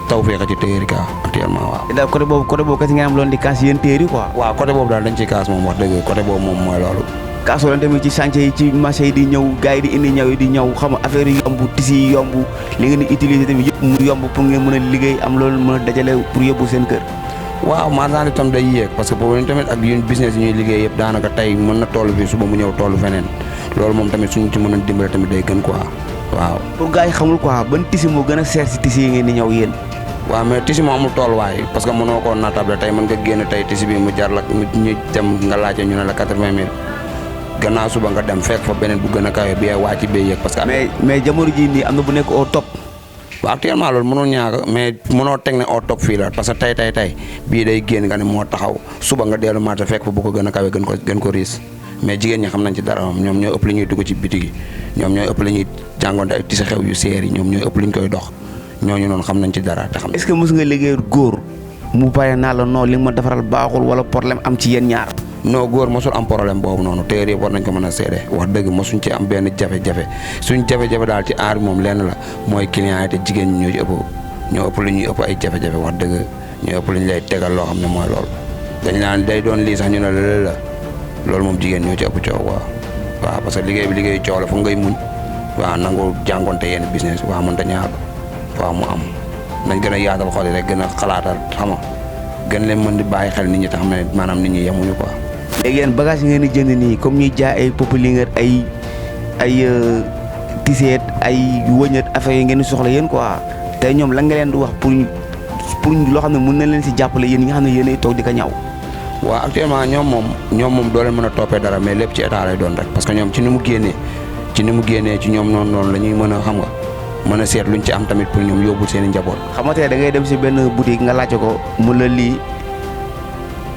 Speaker 2: taw feexa ci téeri ka actuellement waaw.
Speaker 1: daal côté boobu kese ngeen am loon di kaas yéen téeri quoi.
Speaker 2: waaw côté boobu daal dañ ciy kaas moom wax dëgg côté boobu moom mooy loolu.
Speaker 1: kaasoo leen tamit ci chantier yi ci marché yi di ñëw gars yi di indi ñaw yi di ñëw xam nga affaire yi yomb tisi yi yomb li ngeen di utiliser tamit yëpp mu yomb pour ngeen mën a liggéey am loolu mën a dajale pour yóbbu seen kër.
Speaker 2: waaw maanaam itam day yéeg parce que boobu tamit ak yéen business yi ñuy liggéey yëpp daanaka tey mën na toll fii suba mu ñëw toll feneen loolu moom tamit suñu ci mën a dimbale tamit day gën quoi waaw.
Speaker 1: pour gars yi xamul quoi ban tisi moo gën a seer si tisi yi ngeen di ñëw yéen.
Speaker 2: waaw mais tisi moo amul tolluwaay parce que mënoo koo natable tey mën nga génn tey tisi bi mu jar la ñu dem nga laajte ñu ne la 80 000 gannaaw suba nga dem fekk fa beneen bu gën a kawe bi wàcc bee yëg parce que.
Speaker 1: mais jamono jii nii am na bu nekk au top.
Speaker 2: waaw actuellement loolu mënoo ñaaga mais mënoo teg ne au top fii la parce que tey bii day génn nga ne moo taxaw suba nga dellu marché fekk fa bu ko gën a kawe gën ko riis mais jigéen ñi xam nañ ci dara moom ñoom ñooy ëpp li ñuy dugg ci bitig yi ñoom ñooy ëpp li ñuy jàngoonte ak tisi xew yu seer yi ñoom ñooy ëpp li ñu koy dox ñooñu noonu xam nañ ci dara te xam.
Speaker 1: est-ce que mos nga liggéey góor mu pare naa la non li nga ma defaral baaxul wala problème am ci yéen ñaar.
Speaker 2: non góor mosul am problème boobu noonu téer yëpp war nañ ko mën a seede wax dëgg mosuñ ci am benn jafe-jafe suñ jafe-jafe daal ci aar bi moom lenn la mooy client yi te jigéen ñi ñoo ëpp lu ñuy ëpp ay jafe-jafe wax dëgg ñoo ëpp lu ñu lay tegal loo xam ne mooy loolu dañ naan day doon lii sax ñu ne la loolu moom jigéen ñoo ci ëpp coow waaw parce que liggéey bi liggéey coow la foog ngay muñ waaw nangu jàngonte yenn business waaw mën ta ñaar waaw mu am nañ gën a yaatal xol yi rek gën a xalaatal xam nga gën leen mën di bàyyi xel nit ñi te xam ne maanaam nit ñi yemuñu quoi.
Speaker 1: léegi yéen bagage yi ngeen di jënd nii comme ñuy jaay ay populingër ay tiseet ay wëñët affaire yi ngeen di soxla yéen quoi tey ñoom la nga leen di wax pour loo xam ne mën na leen si jàppale yéen ñi nga xam ne yéenay toog di ko ñaw.
Speaker 2: waaw actuellement ñoom moom doo leen mën a toppee dara mais lépp ci état lay doon rek parce que ñoom ci ni mu génnee ci ñoom noonu la ñuy mën a xam nga mën a seet luñ ci am tamit pour ñoom yóbbul seen i njaboot.
Speaker 1: xam nga tey da ngay dem si benn boutique nga laajte ko mu la lii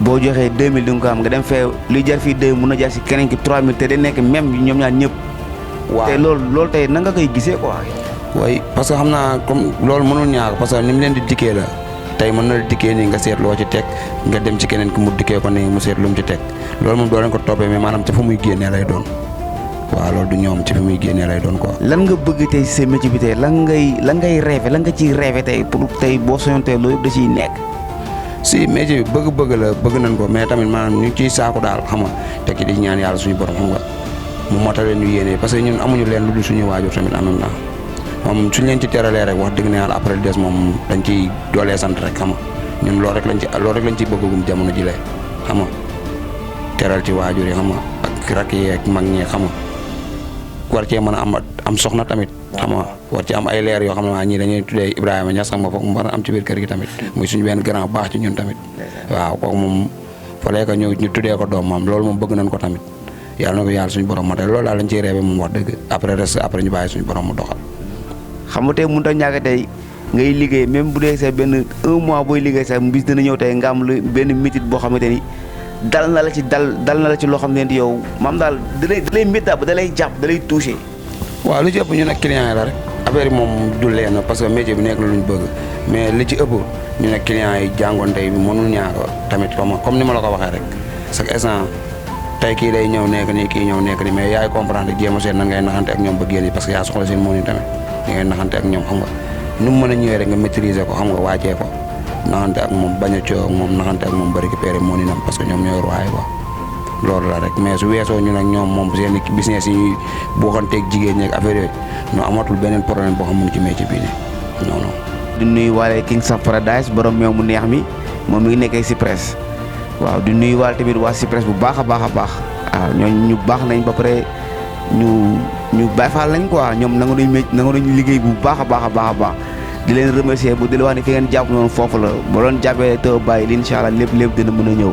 Speaker 1: boo joxee 2000 di nga ko am nga dem fee luy jar fii 2000 mun na jar si keneen ki 3000 te day nekk même ñoom ñaar ñëpp. waaw te loolu tey na nga koy gisee quoi.
Speaker 2: oui parce que xam naa comme loolu mënul ñaar parce que ni mu leen di dikkee la tey mën na la dikkee nii nga seet loo ci teg nga dem ci keneen ki mu dikkee ko nii mu seet lu mu ci teg loolu moom doo leen ko toppee mais maanaam ci fu muy génnee lay doon waaw loolu du ñoom ci fu muy génnee lay doon quoi.
Speaker 1: lan nga bëgg tey si sa métier bi tey lan ngay rêvé lan nga ciy rêvé tey pour tey boo soñoon tey loolu yëpp da ciy nekk.
Speaker 2: si métier bi bëgg-bëgg la bëgg nañ ko mais tamit maanaam ñu ngi ciy saako daal xam nga tekki di ñaan yàlla suñu borom xam nga mu motale ñu yéene parce que ñun amuñu leen lu dul suñu waajur tamit en même temps moom suñ leen ci teralee rek wax dëgg na yàlla après des moom dañ ciy doolee sant rek xam nga ñun loolu rek lañ ci bëggagum jamono ji lee xam nga teral ci waajur yi xam nga ak rakk yi ak mag ñi xam nga war cee mën a am soxna tamit xam nga war ci am ay leer yoo xam ne waa ñii dañuy tuddee Ibrahima Niass xam nga foog mu war a am ci biir kër gi tamit muy suñu benn grand baax ci ñun tamit waaw kooku moom fallait que ñu tuddee ko doom moom loolu moom bëgg nañ ko tamit yàlla na ko yàlla suñu borom matal loolu daal lañ ciy reebe moom wax dëgg après ñu bàyyi suñu borom mu doxal.
Speaker 1: xam nga tey mënut a ñàkk tey ngay liggéey même bu dee sax benn 1 mois booy liggéey sax bis dina ñëw tey nga am lu benn métit boo xamante ni dal na la ci loo xam ne yow maam daal da lay métti ba da lay jàpp da lay touché.
Speaker 2: waaw lu ci ëpp ñu nag client yi la rek affaire yi moom du leen parce que métier bi nekk lu ñu bëgg mais li ci ëpp ñu ne client yi jàngoon tey bi mënul ñaar tamit comme ni ma la ko waxee rek chaque instant tey kii day ñëw nekk nii kii ñëw nekk nii mais yaay comprendre jéem a seet nan ngay naxante ak ñoom ba génn parce que yaa soxla seen moo ni tamit di ngay naxante ak ñoom xam nga nu mu mën a ñëwee rek nga maîtriser ko xam nga wàccee ko naxante ak moom bañ a coow ak moom naxante ak moom ba récupérer moo ni nam parce que ñoom ñooy ruwaay quoi loolu la rek mais su weesoo ñu nag ñoom moom seen business yi ñuy booxanteeg jigéen ñi ak affaire yooyu ñu amatul beneen problème boo xam ne ci métier bii nii non non.
Speaker 1: di nuyu waale King of Paradise borom meew mu neex mi moom mi ngi nekkee Cypress waaw di nuyu waale tamit waa Cypress bu baax a baax waaw ñooñu ñu baax nañ ba pare ñu Baay Faal lañ quoi ñoom nangu nañu liggéey bu baax a baax di leen remercier bu di la wax ne fi ngeen jàpp noonu foofu la ba doon jàppee te bàyyi li incha allah lépp dina mën a ñëw.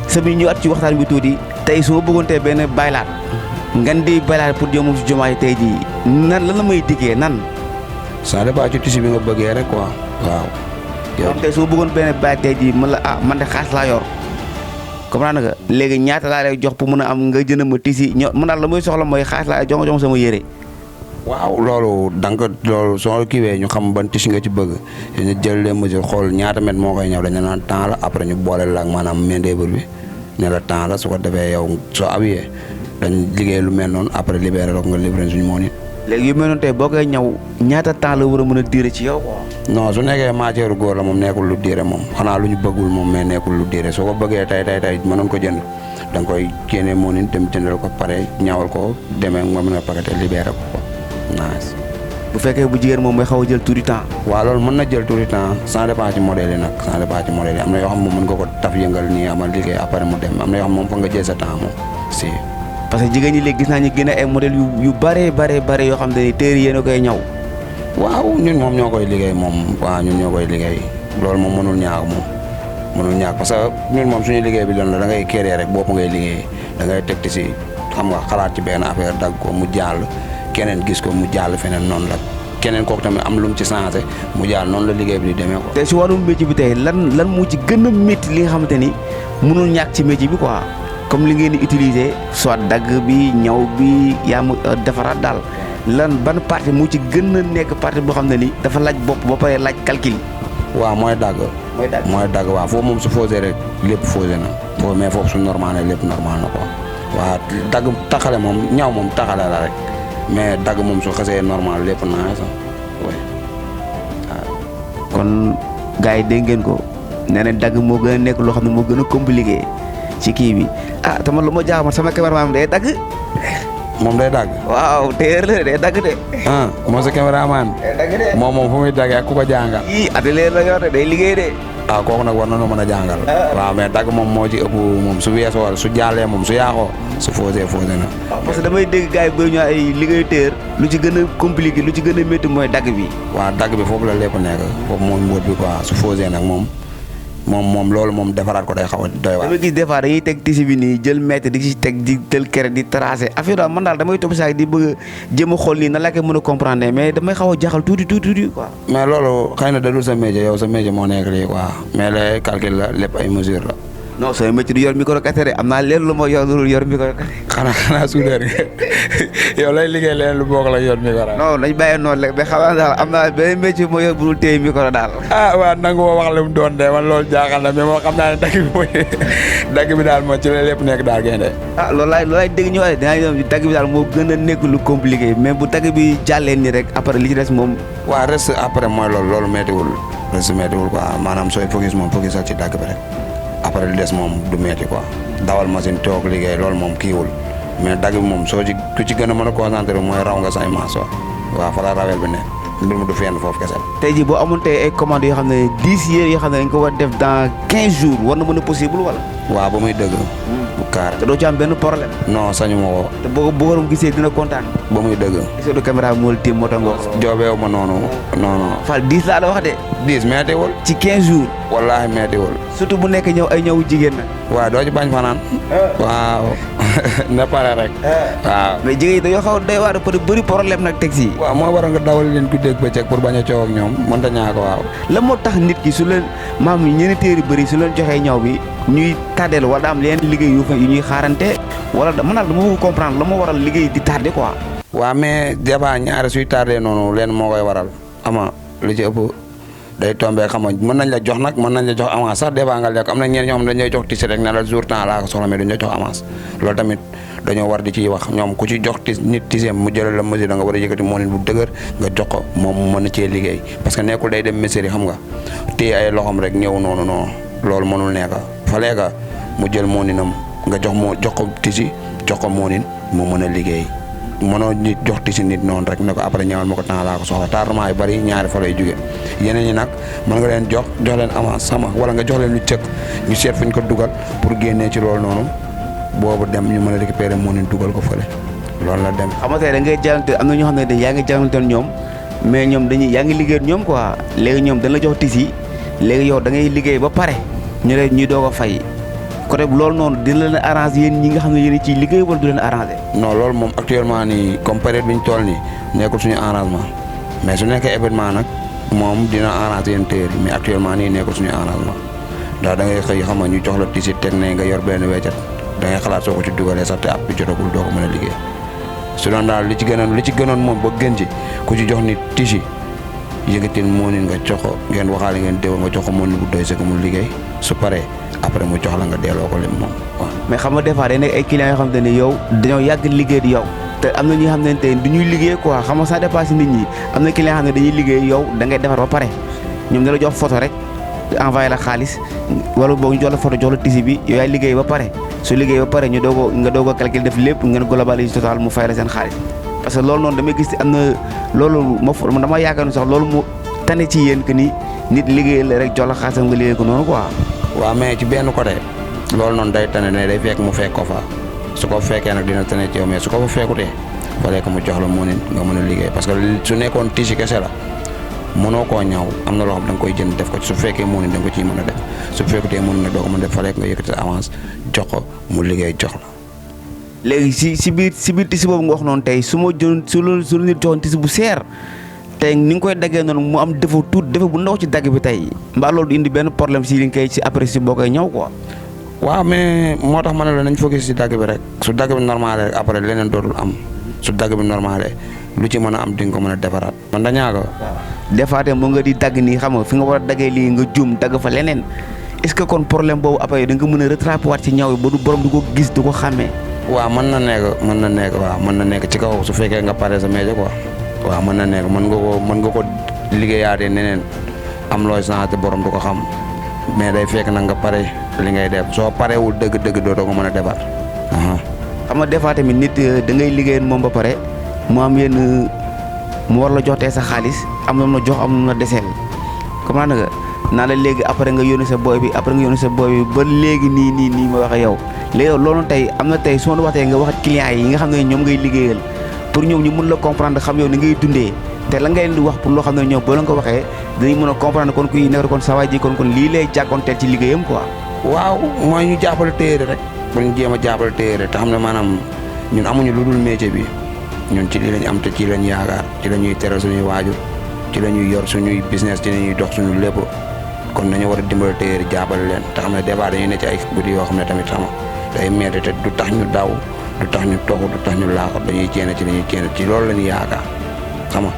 Speaker 1: sëñ ñu at ci waxtaan bi tuuti tey su ma bëggoon tey benn baylaat ngan di baylaat pour jëmu si jumaa yi tey jii nan lan la may diggee nan.
Speaker 2: ça dépend ci tissu bi nga bëggee rek quoi waaw.
Speaker 1: yow tey su ma bëggoon benn baylaat tey jii man de xaalis laa yor comprendre nga léegi ñaata laa lay jox pour mën a am nga jënd ma tissu man daal la muy soxla mooy xaalis laa jox sama yére.
Speaker 2: waaw loolu loolu soo kiiwee ñu xam ban tissu nga ci bëgg ñu jël les mesures xool ñaata mètre moo koy ñëw dañu naan temps la après ñu boole la ak maanaam main d'œuvre bi ne la temps la su ko defee yow soo awiyee dañ liggéey lu mel noonu après libéré la ko nga libéré suñu moo nit.
Speaker 1: léegi yu mel noonu tey boo koy ñëw ñaata temps la war a mën a diire ci yow quoi.
Speaker 2: non su nekkee matière góor la moom nekkul lu diire moom xanaa lu ñu bëggul moom mais nekkul lu diire soo ko bëggee tey mënoon ko jënd da nga koy génnee moo nit dem jëndal ko pare ñawal ko demee nga mën a paqueté libéré ko nice.
Speaker 1: bu fekkee bu jigéen moom mooy xaw a jël tout le temps.
Speaker 2: waaw loolu mën na jël tout le temps sans dépend ci modèle yi nag sans dépend ci modèle yi am na yoo xam moom mën nga ko taf yëngal nii amal liggéey après mu dem am na yoo xam moom fa nga jël sa temps moom si.
Speaker 1: parce que jigéen ñi léegi gis naa ñu gën a ay modèle yu bare yoo xam ne téere yéen a koy ñaw.
Speaker 2: waaw ñun moom ñoo koy liggéey moom waaw ñun ñoo koy liggéey loolu moom mënul ñaak parce que ñun moom suñu liggéey bi loolu la da ngay créer rek bopp ngay liggéey da ngay teg si xam nga xalaat ci benn affaire dagg ko mu jàll keneen gis ko mu jàll feneen noonu la keneen kooku tamit am lu mu ci changé mu jàll noonu la liggéey bi di demee ko.
Speaker 1: te si wàllum métier bi tey lan moo ci gën a métti li nga xamante ni mënul ñàkk ci métier bi quoi comme li ngeen di utiliser soit dagg bi ñaw bi yaa mu defaraat daal lan ban partie moo ci gën a nekk partie boo xam ne ni dafa laaj bopp ba pare laaj calcul.
Speaker 2: waaw mooy dagg. mooy dagg waaw foofu moom su fausé rek lépp fausé na foofu mais foofu su normal ne lépp normal na quoi waaw dagg taxale moom ñaw moom taxale la rek. mais dagg moom su xasee normal lépp naa sax waaw.
Speaker 1: kon gars yi dégg ngeen ko nee na dagg moo gën a nekk loo xam ne moo gën a compliqué ci kii bi te man lu ma jaaxal man sama cameraman day dagg.
Speaker 2: moom day dagg.
Speaker 1: waaw téer la day dagg de.
Speaker 2: moom sa cameraman.
Speaker 1: day dagg de
Speaker 2: moom fu muy daggee ak ku ko jàngal.
Speaker 1: atelier la yor de day liggéey de.
Speaker 2: kooku nag war na noo mën a jàngal. waaw mais dagg moom moo ci ëpp moom su weesoo su jàllee moom su yaaxoo su fausé na.
Speaker 1: parce que damay dégg gars yi ba ñu ay liggéey téer lu ci gën a compliqué lu ci gën a métti mooy dagg bi.
Speaker 2: waaw dagg bi foofu la lépp nekk foofu mooy mbóot bi quoi su fausé nag moom loolu moom defaraat ko day xaw a doy waar.
Speaker 1: dama gis des fois dañuy teg tissu bi nii jël mètre di ci teg di tël kere di tracé affaire daal man daal damay topp saa di bëgg a jëm a xool nii nan laa koy mën a comprendre mais damay xaw a jaaxal tuuti quoi.
Speaker 2: mais loolu xëy na dadul sa métier yow sa métier moo nekk lii quoi mais les calcul la lépp ay mesure la.
Speaker 1: non sama métier du yor micro kese de am naa leen lu ma yor lu yor micro kese.
Speaker 2: xanaa soudeur nga yow lay liggéey leen lu bokk la yor micro.
Speaker 1: non dañ bàyyi noonu rek mais xam naa daal am naa benn métier moo yor bu dul téye micro daal.
Speaker 2: waaw nangu ma wax la mu doon de man loolu jaaxal na mais moo xam naa ne dagg bi daal moo ci la lépp nekk daal gaynde.
Speaker 1: loolu laay dégg ñu wax dinaa ñëw dagg bi daal moo gën a nekk lu compliqué mais bu dagg bi jàllee nii rek après li ci des moom.
Speaker 2: waaw reste après mooy loolu méttiwul reste méttiwul quoi maanaam sooy focus moom focus ci dagg bi rek après li des moom du métti quoi dawal machine toog liggéey loolu moom kiiwul mais dagg bi moom soo ci ku ci gën a mën a concentré mooy raw nga say maas waaw fa la rawel bi nekk mbir mi du fenn foofu kese.
Speaker 1: tey jii boo amoon tey ay commandes yoo xam ne 10 yére yoo xam ne dañ ko war def dans 15 jours war na mën a possible wala.
Speaker 2: waaw ba muy dëgg. bu kaar
Speaker 1: te doo ci am benn problème.
Speaker 2: non sañu ma ko.
Speaker 1: te boo ko waroon gisee dina kontaan.
Speaker 2: ba muy dëgg.
Speaker 1: gisoo du caméra moo la tiim moo tax nga wax.
Speaker 2: joobeewu ma noonu non.
Speaker 1: Fall 10 laa la wax de.
Speaker 2: 10 méttiwul.
Speaker 1: ci 15 jours.
Speaker 2: wallaahi méttiwul.
Speaker 1: surtout bu nekk ñëw ay ñëwu jigéen nag.
Speaker 2: waaw doo ci bañ fanaan. waaw na pare rek. waaw.
Speaker 1: mais jigéen yi dañoo xaw a doy waar peut être bëri problème nag teg si.
Speaker 2: waaw moo waral nga dawal leen guddeeg bëccëg pour bañ a coow ak ñoom mënta ñaa ko waaw.
Speaker 1: la moo tax nit ki su leen maam ñeneen téeri bëri su leen joxee ñaw bi ñuy tardeel wala am leen liggéey yu ñuy xaarante wala mën naa dama bëgg comprendre la moo waral liggéey di tardé quoi.
Speaker 2: waaw mais débat ñaari suy tardé noonu leen moo koy waral ama lu ci ëpp day tombé xam nga mën nañ la jox nag mën nañ la jox avance sax débat nga lekk am na ñenn ñoo xam ne dañ lay jox tisi rek ne la jour temps laa ko soxla mais duñ la jox avance loolu tamit dañoo war di ciy wax ñoom ku ci jox nit tiseem mu jëlal la mesure da nga war a yëkkati moo leen bu dëgër nga jox ko moom mu mën a cee liggéey parce que nekkul day dem mesure yi xam nga téye ay loxom rek ñëw noonu non loolu mënul nekk fa léegi mu jël mooninam nga jox ko tisi jox ko moonin mu mën a liggéey mënoo nit jox tisi nit noonu rek ne ko après ñëwal ma ko temps laa ko soxla tardement yu bari ñaari fa lay jóge yeneen ñi nag mën nga leen jox leen avance sama wala nga jox leen lu cëkk ñu seet fuñ ko dugal pour génnee ci loolu noonu boobu dem ñu mën a récupérer moonin dugal ko fële loolu la dem.
Speaker 1: xam nga tey da ngay jàllante am na ñoo xam ne yaa ngi jàllante ñoom mais ñoom yaa ngi liggéey ñoom quoi léegi ñoom dañ la jox tisi léegi yow da ngay liggéey ba pare ñu leen ñuy doog a fay côté loolu noonu dina leen arrangé yéen ñi nga xam ne yéen ciy liggéey wala du leen arrangé.
Speaker 2: non loolu moom actuellement nii comme période bi ñu toll nii nekkul suñu arrangement mais su nekkee événement nag moom dina arrangé yéen téer mais actuellement nii nekkul suñu arrangement ndax da ngay xëy xam nga ñu jox la tisi teg ne nga yor benn weccat da ngay xalaat soo ko ci dugalee sax te ab bi jotagul doo ko mën a liggéey su doon daal li ci gënoon moom ba gën ci ku ci jox nit tisi yëgatil moonin nga jox ko ngeen waxaale ngeen déw nga jox ko moonin bu doy sa ko mu liggéey su paree après mu jox la nga delloo ko lim moom waaw.
Speaker 1: mais xam nga des fois day nekk ay clients yoo xam ne yow dañoo yàgg liggéey di yow te am na ñi xam ne tey du ñuy liggéey quoi xam nga ça dépasse nit ñi am na client xam ne dañuy liggéey yow da ngay defar ba pare ñoom da la jox photo rek envoyé la xaalis wala boog ñu jox la photo jox la tisi bi yow yaay liggéey ba pare su liggéey ba pare nga doog a calculer def lépp ngeen globalise total mu fay la seen xaalis parce que loolu noonu damay gis am na loolu dama yaakaar ne sax loolu mu tane ci yéen que ni nit liggéey la rek jox la xaalisam nga liggéey ko noonu quoi.
Speaker 2: waaw mais ci benn côté loolu noonu day tane ne day fekk mu fekk ko fa su ko fekkee nag dina tane ci yow mais su ko fa fekkutee fallait que mu jox la moonin nga mën a liggéey parce que su nekkoon tisi kese la mënoo koo ñaw am na loo xam da nga koy jënd def ko ci su fekkee moonin da nga ko ciy mën a def su fekkutee moonin nag doo ko mën a def fallait que nga yëkkati avance jox ko mu liggéey jox la.
Speaker 1: léegi si biir tisi boobu nga wax noonu tey su ma jëloon su nit joxoon tisi bu seer tey ni nga koy daggee noonu mu am défaut bu ndaw ci dagg bi tey mbaa loolu du indi benn problème si li nga koy si après si boo koy ñëw quoi.
Speaker 2: waaw mais moo tax ma ne la nañ focus si dagg bi rek su dagg bi normal rek après leneen dootul am su dagg bi normal lu ci mën a am di nga ko mën a defaraat man dañaa ko.
Speaker 1: des fois tamit mu nga di dagg nii xam nga fi nga war a daggee lii nga juum dagg fa leneen est-ce que kon problème boobu après da nga mën a rattrapé waat ci ñaw bi ba du borom du ko gis du ko xàmmee.
Speaker 2: waaw mën na nekk ci kaw su fekkee nga pare sa métier quoi. waaw mën na nekk mën nga ko liggéeyaatee neneen am looy santé borom du ko xam mais day fekk nag nga pare li ngay def soo parewul dëgg dootoo ko mën a defar.
Speaker 1: xam nga des fois tamit nit da ngay liggéeyal moom ba pare mu am yenn mu war la joxtee sa xaalis am na jox am na deseel comment nga naa la léegi après nga yónni sa booy bi ba léegi nii ma wax ak yow léegi loolu tey am na tey soo waxtee nga wax clients yi nga xam ne ñoom ngay liggéeyal pour ñoom ñu mun la comprendre xam yow ni ngay dundee te la nga leen di wax pour loo xam ne ñoom boo leen ko waxee dañuy mën a comprendre kon kuy nekk kon sawaay ji kon lii lay jàkkoonteel ci liggéeyam quoi.
Speaker 2: waaw mooy ñu jàppale téere rek bu ñu jéem a jàppale téere te xam ne maanaam ñun amuñu lu dul métier bi ñun ci lii lañ am te ci lañ yaakaar ci la ñuy teral suñuy waajur ci la ñuy yor suñuy business ci la ñuy dox suñu lépp kon nañu war a dimbali téyeer jàppale leen te xam ne des fois dañuy ne ci ay guddi yoo xam ne tamit xam nga day metti te du tax ñu daw du tax ñu toxu du tax ñu laaxut dañuy ceene ci dañuy ceene ci loolu la ñu yaakaar xam nga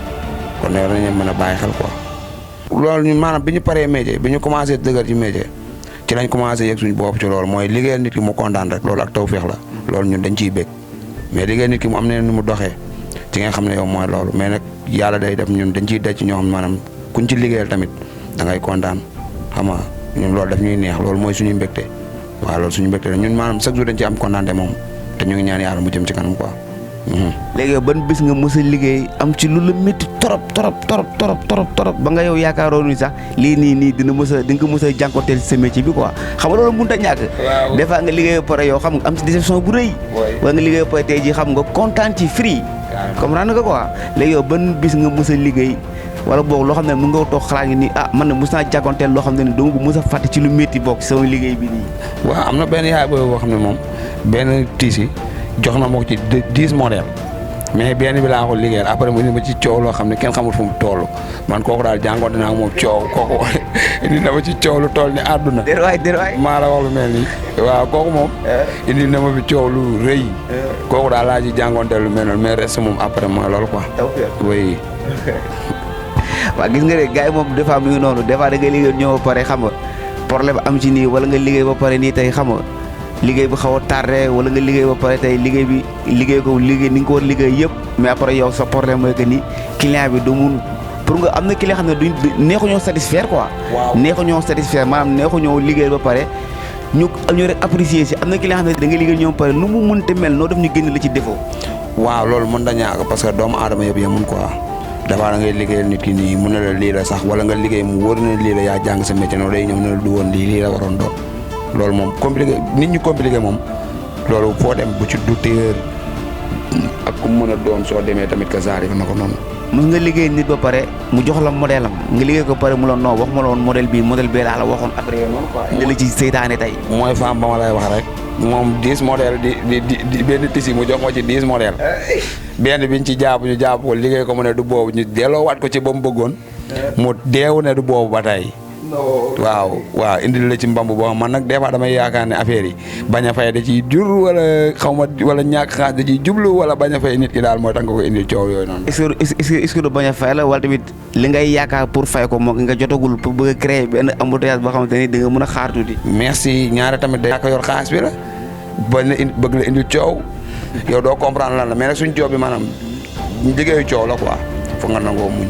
Speaker 2: kon ne war nañu mën a bàyyi xel quoi. loolu ñu maanaam bi ñu paree métier bi ñu commencé dëgër ci métier ci lañ commencé yëg suñu bopp ci loolu mooy liggéeyal nit ki mu kontaan rek loolu ak tawfeex la loolu ñun dañ ciy bég mais liggéeyal nit ki mu am ne ni mu doxee ci nga xam ne yow mooy loolu mais nag yàlla day def ñun dañ ciy daj ci ñoo xam maanaam kuñ ci liggéeyal tamit da ngay kontaan xam nga ñun loolu daf ñuy neex loolu mooy suñu mbégte waaw loolu suñu mbégte la ñun maanaam chaque jour dañ ci am kontaante moom te ñu ngi ñaan yàlla mu jëm ci kanam quoi.
Speaker 1: léegi ban bis nga mës a liggéey am ci lu la métti torop ba nga yow yaakaaroon ni sax lii nii dina mës a di nga ko mës a jànkuwanteel sa métier bi quoi xam nga loolu mënut a ñàkk.
Speaker 2: waaw
Speaker 1: des fois nga liggéey ba pare yow xam nga am ci déception bu rëy. wala nga liggéey ba pare tey jii xam nga kontaan ci free. comprendre nga quoi léegi yow ban bis nga mës a liggéey wala boog loo xam ne mën nga toog xalaat ngi ni man na mës naa jànkuwanteel loo xam ne dama ko mës a fàtte ci lu métti bokk ci sama liggéey bi nii.
Speaker 2: waaw am na benn yaay boo xam ne moom benn tiisi jox na ma ko ci 10 modèles mais benn bi laa ko liggéeyal après mu indi ma ci coow loo xam ne kenn xamul fu mu toll man kooku daal jàngoon dinaa moom coow kooku indi na ma ci coow lu toll ni àdduna.
Speaker 1: déedéet waay
Speaker 2: maa la wax lu mel nii waaw kooku moom. indi na ma fi coow lu rëy. kooku daal laa ci jàngoonte lu mel noonu mais reste moom après mooy loolu quoi. oui.
Speaker 1: waaw gis nga de gars yi moom des fois mi ngi noonu des fois da ngay liggéey ñëw ba pare xam nga problème am ci nii wala nga liggéey ba pare nii tey xam nga liggéey bu xaw a tardé wala nga liggéey ba pare tey liggéey bi liggéey ni nga ko war liggéey yëpp mais après yow sa problème mooy que ni client bi du mun pour nga am na client xam ne duñ neexu ñoo satisfaire quoi.
Speaker 2: waaw
Speaker 1: neexu ñoo satisfaire maanaam neexu ñoo liggéey ba pare ñu rek apprécier si am na client xam ne da nga liggéey ñoom ba pare nu mu mënte mel noo def ñu génn la ci défaut.
Speaker 2: waaw loolu mën na ñàkk parce que doomu aadama yëpp yemun quoi dafa da ngay liggéeyal nit ki nii mu ne la lii la sax wala nga liggéey mu wóor na lii la yaa jàng sa métier noonu day ñëw ne la du woon lii la waroon doon loolu moom compliqué nit ñi compliqué moom loolu foo dem bu ci douteur ak ku mën a doon soo demee tamit ka zaari na ko noonu.
Speaker 1: mës nga liggéey nit ba pare mu jox la modèle am nga liggéey ko pare mu la non wax ma la woon modèle bee laa la waxoon après noonu quoi. indi la ci seytaane tey.
Speaker 2: mooy femme ba ma lay wax rek moom 10 modèles di benn tisi mu jox ma ci 10 modèles benn biñ ci jàpp ñu jàpp ko liggéey ko mu ne du boobu ñu delloowaat ko ci ba mu bëggoon mu deewu ne du boobu ba tey. waaw indil la ci mbamb boo xam man nag des fois damay yaakaar ne affaire yi bañ a fay da ciy jur wala xaw ma wala ñàkk xaas da ciy jublu wala bañ a fay nit ki daal mooy tax nga ko indil coow yooyu noonu.
Speaker 1: est-ce que du bañ a fay la wala tamit li ngay yaakaar pour fay ko moo nga jotagul pour bëgg a créer benn embouteillage boo xamante ni da nga mën a xaar tuuti.
Speaker 2: merci ñaare tamit day ñàkk yor xaas bi la bañ la bëgg la indil coow yow doo comprendre lan la mais nag suñ coow bi maanaam liggéeyu coow la quoi foog nga nangoo muñ.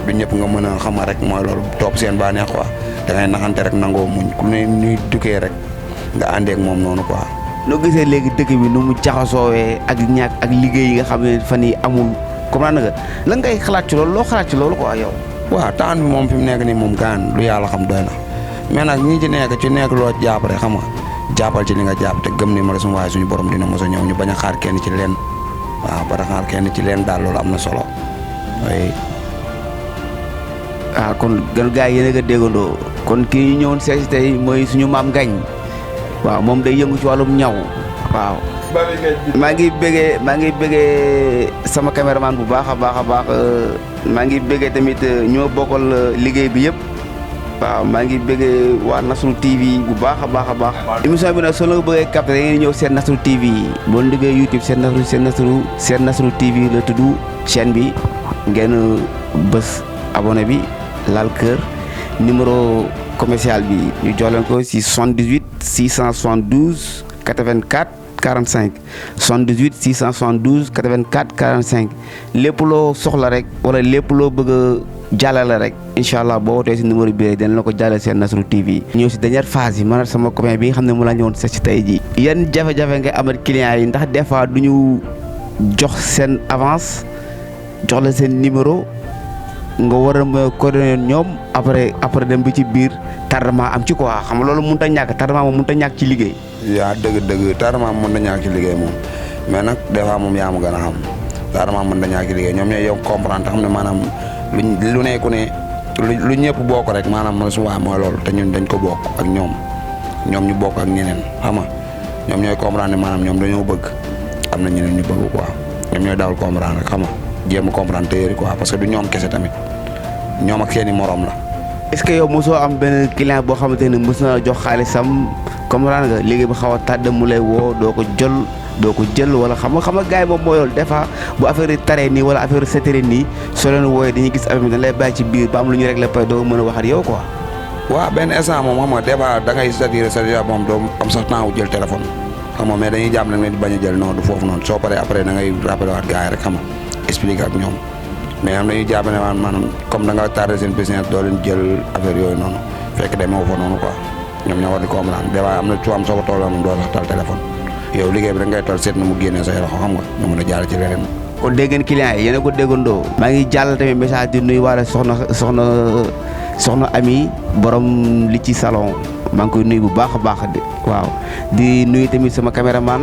Speaker 2: du ñëpp nga mën a xama rek mooy loolu topp seen bànneex quoi da ngay naxante rek nangoo muñ ku ne ñuy dukkee rek nga àndeek moom noonu quoi.
Speaker 1: noo gisee léegi dëkk bi nu mu jaxasoowee ak ñàkk ak liggéey yi nga xam ne fan yi amul comprendre nga lan ngay xalaat ci loolu loo xalaat ci loolu quoi yow.
Speaker 2: waaw temps bi moom fi mu nekk nii moom gaan lu yàlla xam doy na mais nag ñi ci nekk loo jàpp rek xam nga jàppal ci li nga jàpp te gëm ni ma la suñu waaye suñu borom dina mos a ñëw ñu bañ a xaar kenn ci leen waaw ba xaar kenn ci leen daal loolu am na solo
Speaker 1: kon gars yi yéen a ko déggandoo kon kii ñu ñëwoon seesi tey mooy suñu maam Ngañ waaw moom day yëngu ci wàllum ñaw waaw. maa ngi bëggee sama caméraman bu baax a baax maa ngi bëggee tamit ñoo bokkal liggéey bi yëpp waaw maa ngi bëggee waa Nasrou TV bu baax a baax. émission bi nag soo la bëggee capté da ngeen ñëw seen Nasrou TV boo liggéey YouTube seen Nasrou TV la tudd chaîne bi ngeen bës abonné bi. laal kër numéro commercial bi ñu jox leen ko si 78 672 84 45 78 672 84 45 lépp loo soxla rek wala lépp loo bëgg a jàllale rek incha allah boo wootee si numéro bi dina la ko jàllale seen Nasrou TV. ñëw si dernière phase yi man sama copain bi nga xam ne mu la ñëwoon si tey jii. yan jafe-jafe nga amat clients yi ndax des fois du ñu jox seen avance jox la seen numéro. nga war a coordonner ñoom après dem bi ci biir tardement am ci quoi xam nga loolu mënut a ñàkk tardement moom mënut a ñàkk ci liggéey.
Speaker 2: yaa dëgg tardement mën na ñàkk ci liggéey moom mais nag des fois moom yaa ma gën a xam tardement mën na ñàkk ci liggéey ñoom ñooy yow comprendre te xam ne maanaam lu nekku ne lu ñëpp bokk rek maanaam man su waa mooy loolu te ñun dañ ko bokk ak ñoom ñu bokk ak ñeneen xam nga ñoom ñooy comprendre ne maanaam ñoom dañoo bëgg am na ñeneen ñu bëgg quoi ñoom ñooy dawal comprendre rek xam nga jéem a comprendre téeri quoi parce que du ñoom kese tamit ñoom ak seeni morom la
Speaker 1: est-ce que yow mosoo am benn client boo xamante ne mos na jox xaalisam comprendre nga léegi ba xaw a tàdd mu lay woo doo ko jël wala xam nga gars yi moom mooy loolu des fois bu affaire yi taree nii wala affaire yi setéré nii soo leen wooyee dañuy gis affaire bi dañ lay bàyyi ci biir ba am lu ñu réglé pare doo mën a wax ak yow quoi.
Speaker 2: waaw benn instant moom xam nga des fois da ngay saturé moom doo am sax temps wu jël téléphone xam nga mais dañuy jàpp nag ne di bañ a jël non du foofu noonu soo paree après da ngay rappelé waat gars yi rek xam nga expliqué ak ñoom mais am nañuy jàpp ne maanaam comme da nga tardé seen business doo leen jël affaire yooyu noonu fekk demee fa noonu quoi ñoom ñoo war di comprendre des fois am na soo am soo ko toll moom doo sax tal téléphone yow liggéey bi da ngay toll seet na mu génnee say loxo xam nga ñu mën a jàll ci leneen.
Speaker 1: kon dégg ngeen client yi yéen a ko déggandoo. maa ngi jàll tamit message di nuyu waale soxna Ami borom li ci salon maa ngi koy nuyu bu baax a baax waaw di nuyu tamit sama caméraman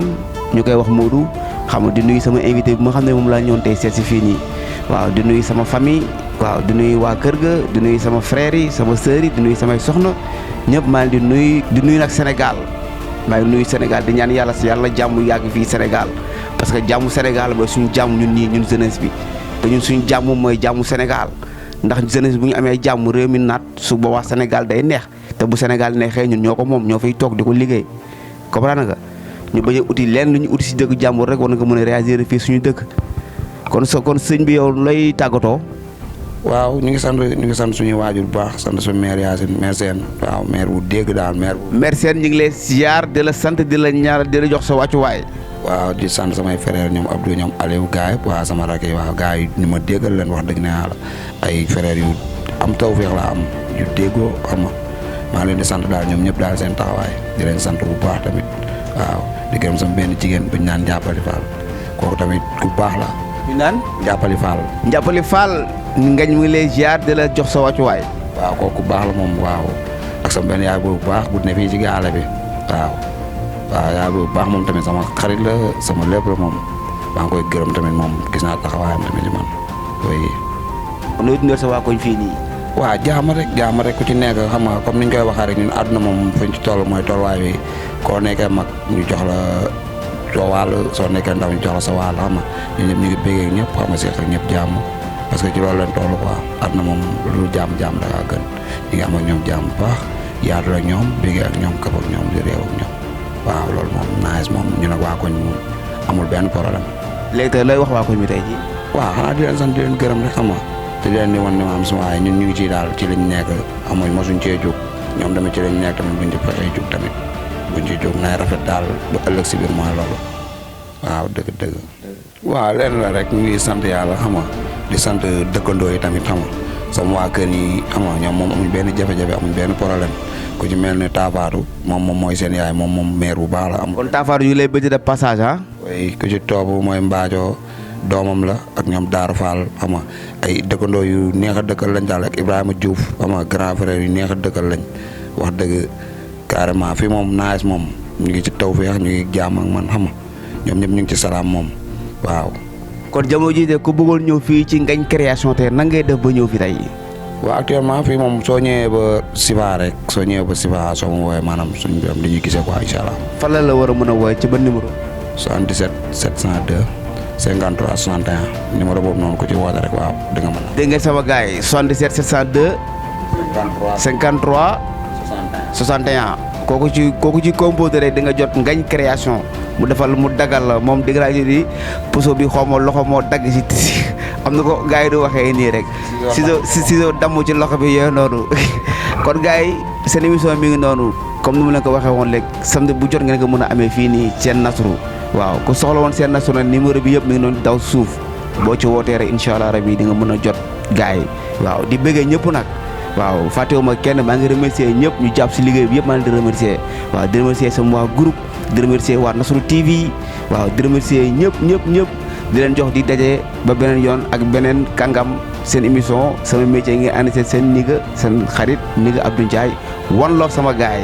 Speaker 1: ñu koy wax Modou xam nga di nuyu sama invité bi ma xam ne moom laa ñëwoon tey seet si fii nii waaw di nuyu sama famille waaw di nuyu waa kër ga di nuyu sama frère yi sama sœur yi di nuyu samay soxna ñëpp maa ngi di nuyu nag Sénégal maa ngi nuyu Sénégal di ñaan yàlla jàmm yàgg fii Sénégal parce que jàmmu Sénégal mooy suñu jàmm ñun jeunesse bi te ñun suñu jàmm mooy jàmmu Sénégal ndax jeunesse bu ñu amee jàmm réew mi naat su boobaa Sénégal day neex te bu Sénégal neexee ñun ñoo ko moom ñoo fay toog di ko liggéey comprendre nga ñu bañ a uti leen lu ñu uti si dëkk jàmbur rek war nga mën a réagir fii suñu dëkk kon sëñ bi yow lay tàggatoo.
Speaker 2: waaw ñu ngi sant suñuy waajur bu baax sant suñu maire Yacine maire Sène waaw maire bu dégg daal
Speaker 1: maire Sène ñu ngi lay ziar di la sant di la ñaar di la jox sa wàccuwaay.
Speaker 2: waaw di sant samay frères ñoom Abdou ñoom Aliou gars yi waaw sama rakk yi waaw gars yi ñu ma déggal leen wax dëgg na yàlla ay frères yu am tawfeex la am yu déggoo xam nga maa leen di sant daal ñoom ñëpp daal seen taxawaay di leen sant bu baax tamit waaw di gërëm sama benn jigéen bu ñu naan Njàppali Fall kooku tamit ku baax la.
Speaker 1: ñu naan
Speaker 2: Njàppali Fall.
Speaker 1: Njàppali Fall. ngañ mu ngi lay ziar di la jox sa wàccuwaay.
Speaker 2: waaw kooku baax la moom waaw ak sama benn yaay boobu baax bu ne fii ci gaale bi waaw yaay boobu baax moom tamit sama xarit la sama lépp la moom maa ngi koy gërëm tamit moom gis naa taxawaayam tamit ci man oui.
Speaker 1: kon nooy dundal sa waa koñ fii nii.
Speaker 2: waaw jaama rek ku ci nekk xam nga comme ni ñu koy waxee rek ñun àdduna moom fuñ ci toll mooy tolluwaay bi koo nekkee mag ñu jox la soo wàll soo nekkee ndaw ñu jox la sa wàll xam nga ñun ñëpp ñu ngi béggee ñëpp xam nga seq ak ñëpp jàmm parce que ci loolu leen toll quoi àdduna moom lu jaam da ngaa gën ñu ngi am ak ñoom jaam bu baax yaatu ak ñoom béggee ak ñoom kaf ak ñoom di réew ak ñoom waaw loolu moom nice moom ñu nag waa koñ moom amul benn problème.
Speaker 1: léegi tey looy wax waa koñ mi tey jii.
Speaker 2: waaw xanaa di leen sant di leen gërëm rek xam nga te di leen di wan ne maam sama waaye ñun ñu ngi ciy daal ci lañ nekk amuñ mosuñ cee jóg ñoom tamit ci lañ nekk tamit buñ ci fexee jóg tamit buñ ci jóg nay rafet daal ba ëllëg si biir mooy loolu waaw dëgg. waaw leen la rek ñu ngi sant yàlla xam nga di sant dëkkandoo yi tamit xam nga sama waa kër yi xam nga ñoom moom amuñ benn jafe-jafe amuñ benn problème ku ci mel ne Taafaatu moom mooy seen yaay moom maire bu baax la am.
Speaker 1: kon Taafaatu yu lay bëgg de passage ah.
Speaker 2: oui ku ci topp mooy Mbaajo doomam la ak ñoom Daaru Fall xam nga ay dëkkandoo yu neex a dëkkal lañ daal ak Ibrahima Diouf xam nga grand frère yu neex a dëkkal lañ wax dëgg carrément fii moom naaj moom ñu ngi ci tawfeex ñu ngi jaam ak man xam nga ñoom ñëpp ñu ngi ci salaam moom waaw.
Speaker 1: kon jamono jii de ku bëggoon ñëw fii ci Ngagne Création tey nan ngay def ba ñëw fi tey.
Speaker 2: waaw actuellement fii moom soo ñëwee ba Siva rek soo ma woowee maanaam suñu biram dañuy gisee quoi incha allah.
Speaker 1: fan la war a mën a woowee ci ban numéro.
Speaker 2: 77 702 53 61 numéro boobu noonu ku ci woote rek waaw di nga mën a.
Speaker 1: dégg ngeen sama gars yi 77 702. 53 61. kooku ci composé rek di nga jot Ngagne Création mu defal mu dagal la moom dégg naa ni puso bi xaw ma loxo moo dagg si am na ko gars yi du waxee nii rek. ciseau damm ci loxo bi yooyu noonu kon gars yi seen émission mi ngi noonu comme ni mu leen ko waxee woon léegi samedi bu jot ngeen ko mën a amee fii nii seen Nasrou waaw ku soxla woon seen Nasrou nag numéro bi yëpp mi ngi noonu daw suuf boo ci wootee rek incha allah rabi di nga mën a jot gars yi waaw di bëggee ñëpp nag. waaw fàttewuma kenn maa ngi remercier ñëpp ñu jàpp si liggéey bi yëpp maa ngi di remercier waaw di remercier sama waa groupe di remercier waa Nasrou TV waaw di remercier ñëpp di leen jox di daje ba beneen yoon ak beneen kàngam seen émission sama métier ngi ànd seen niga seen xarit niga Abdou Ndiaye One Love sama gaay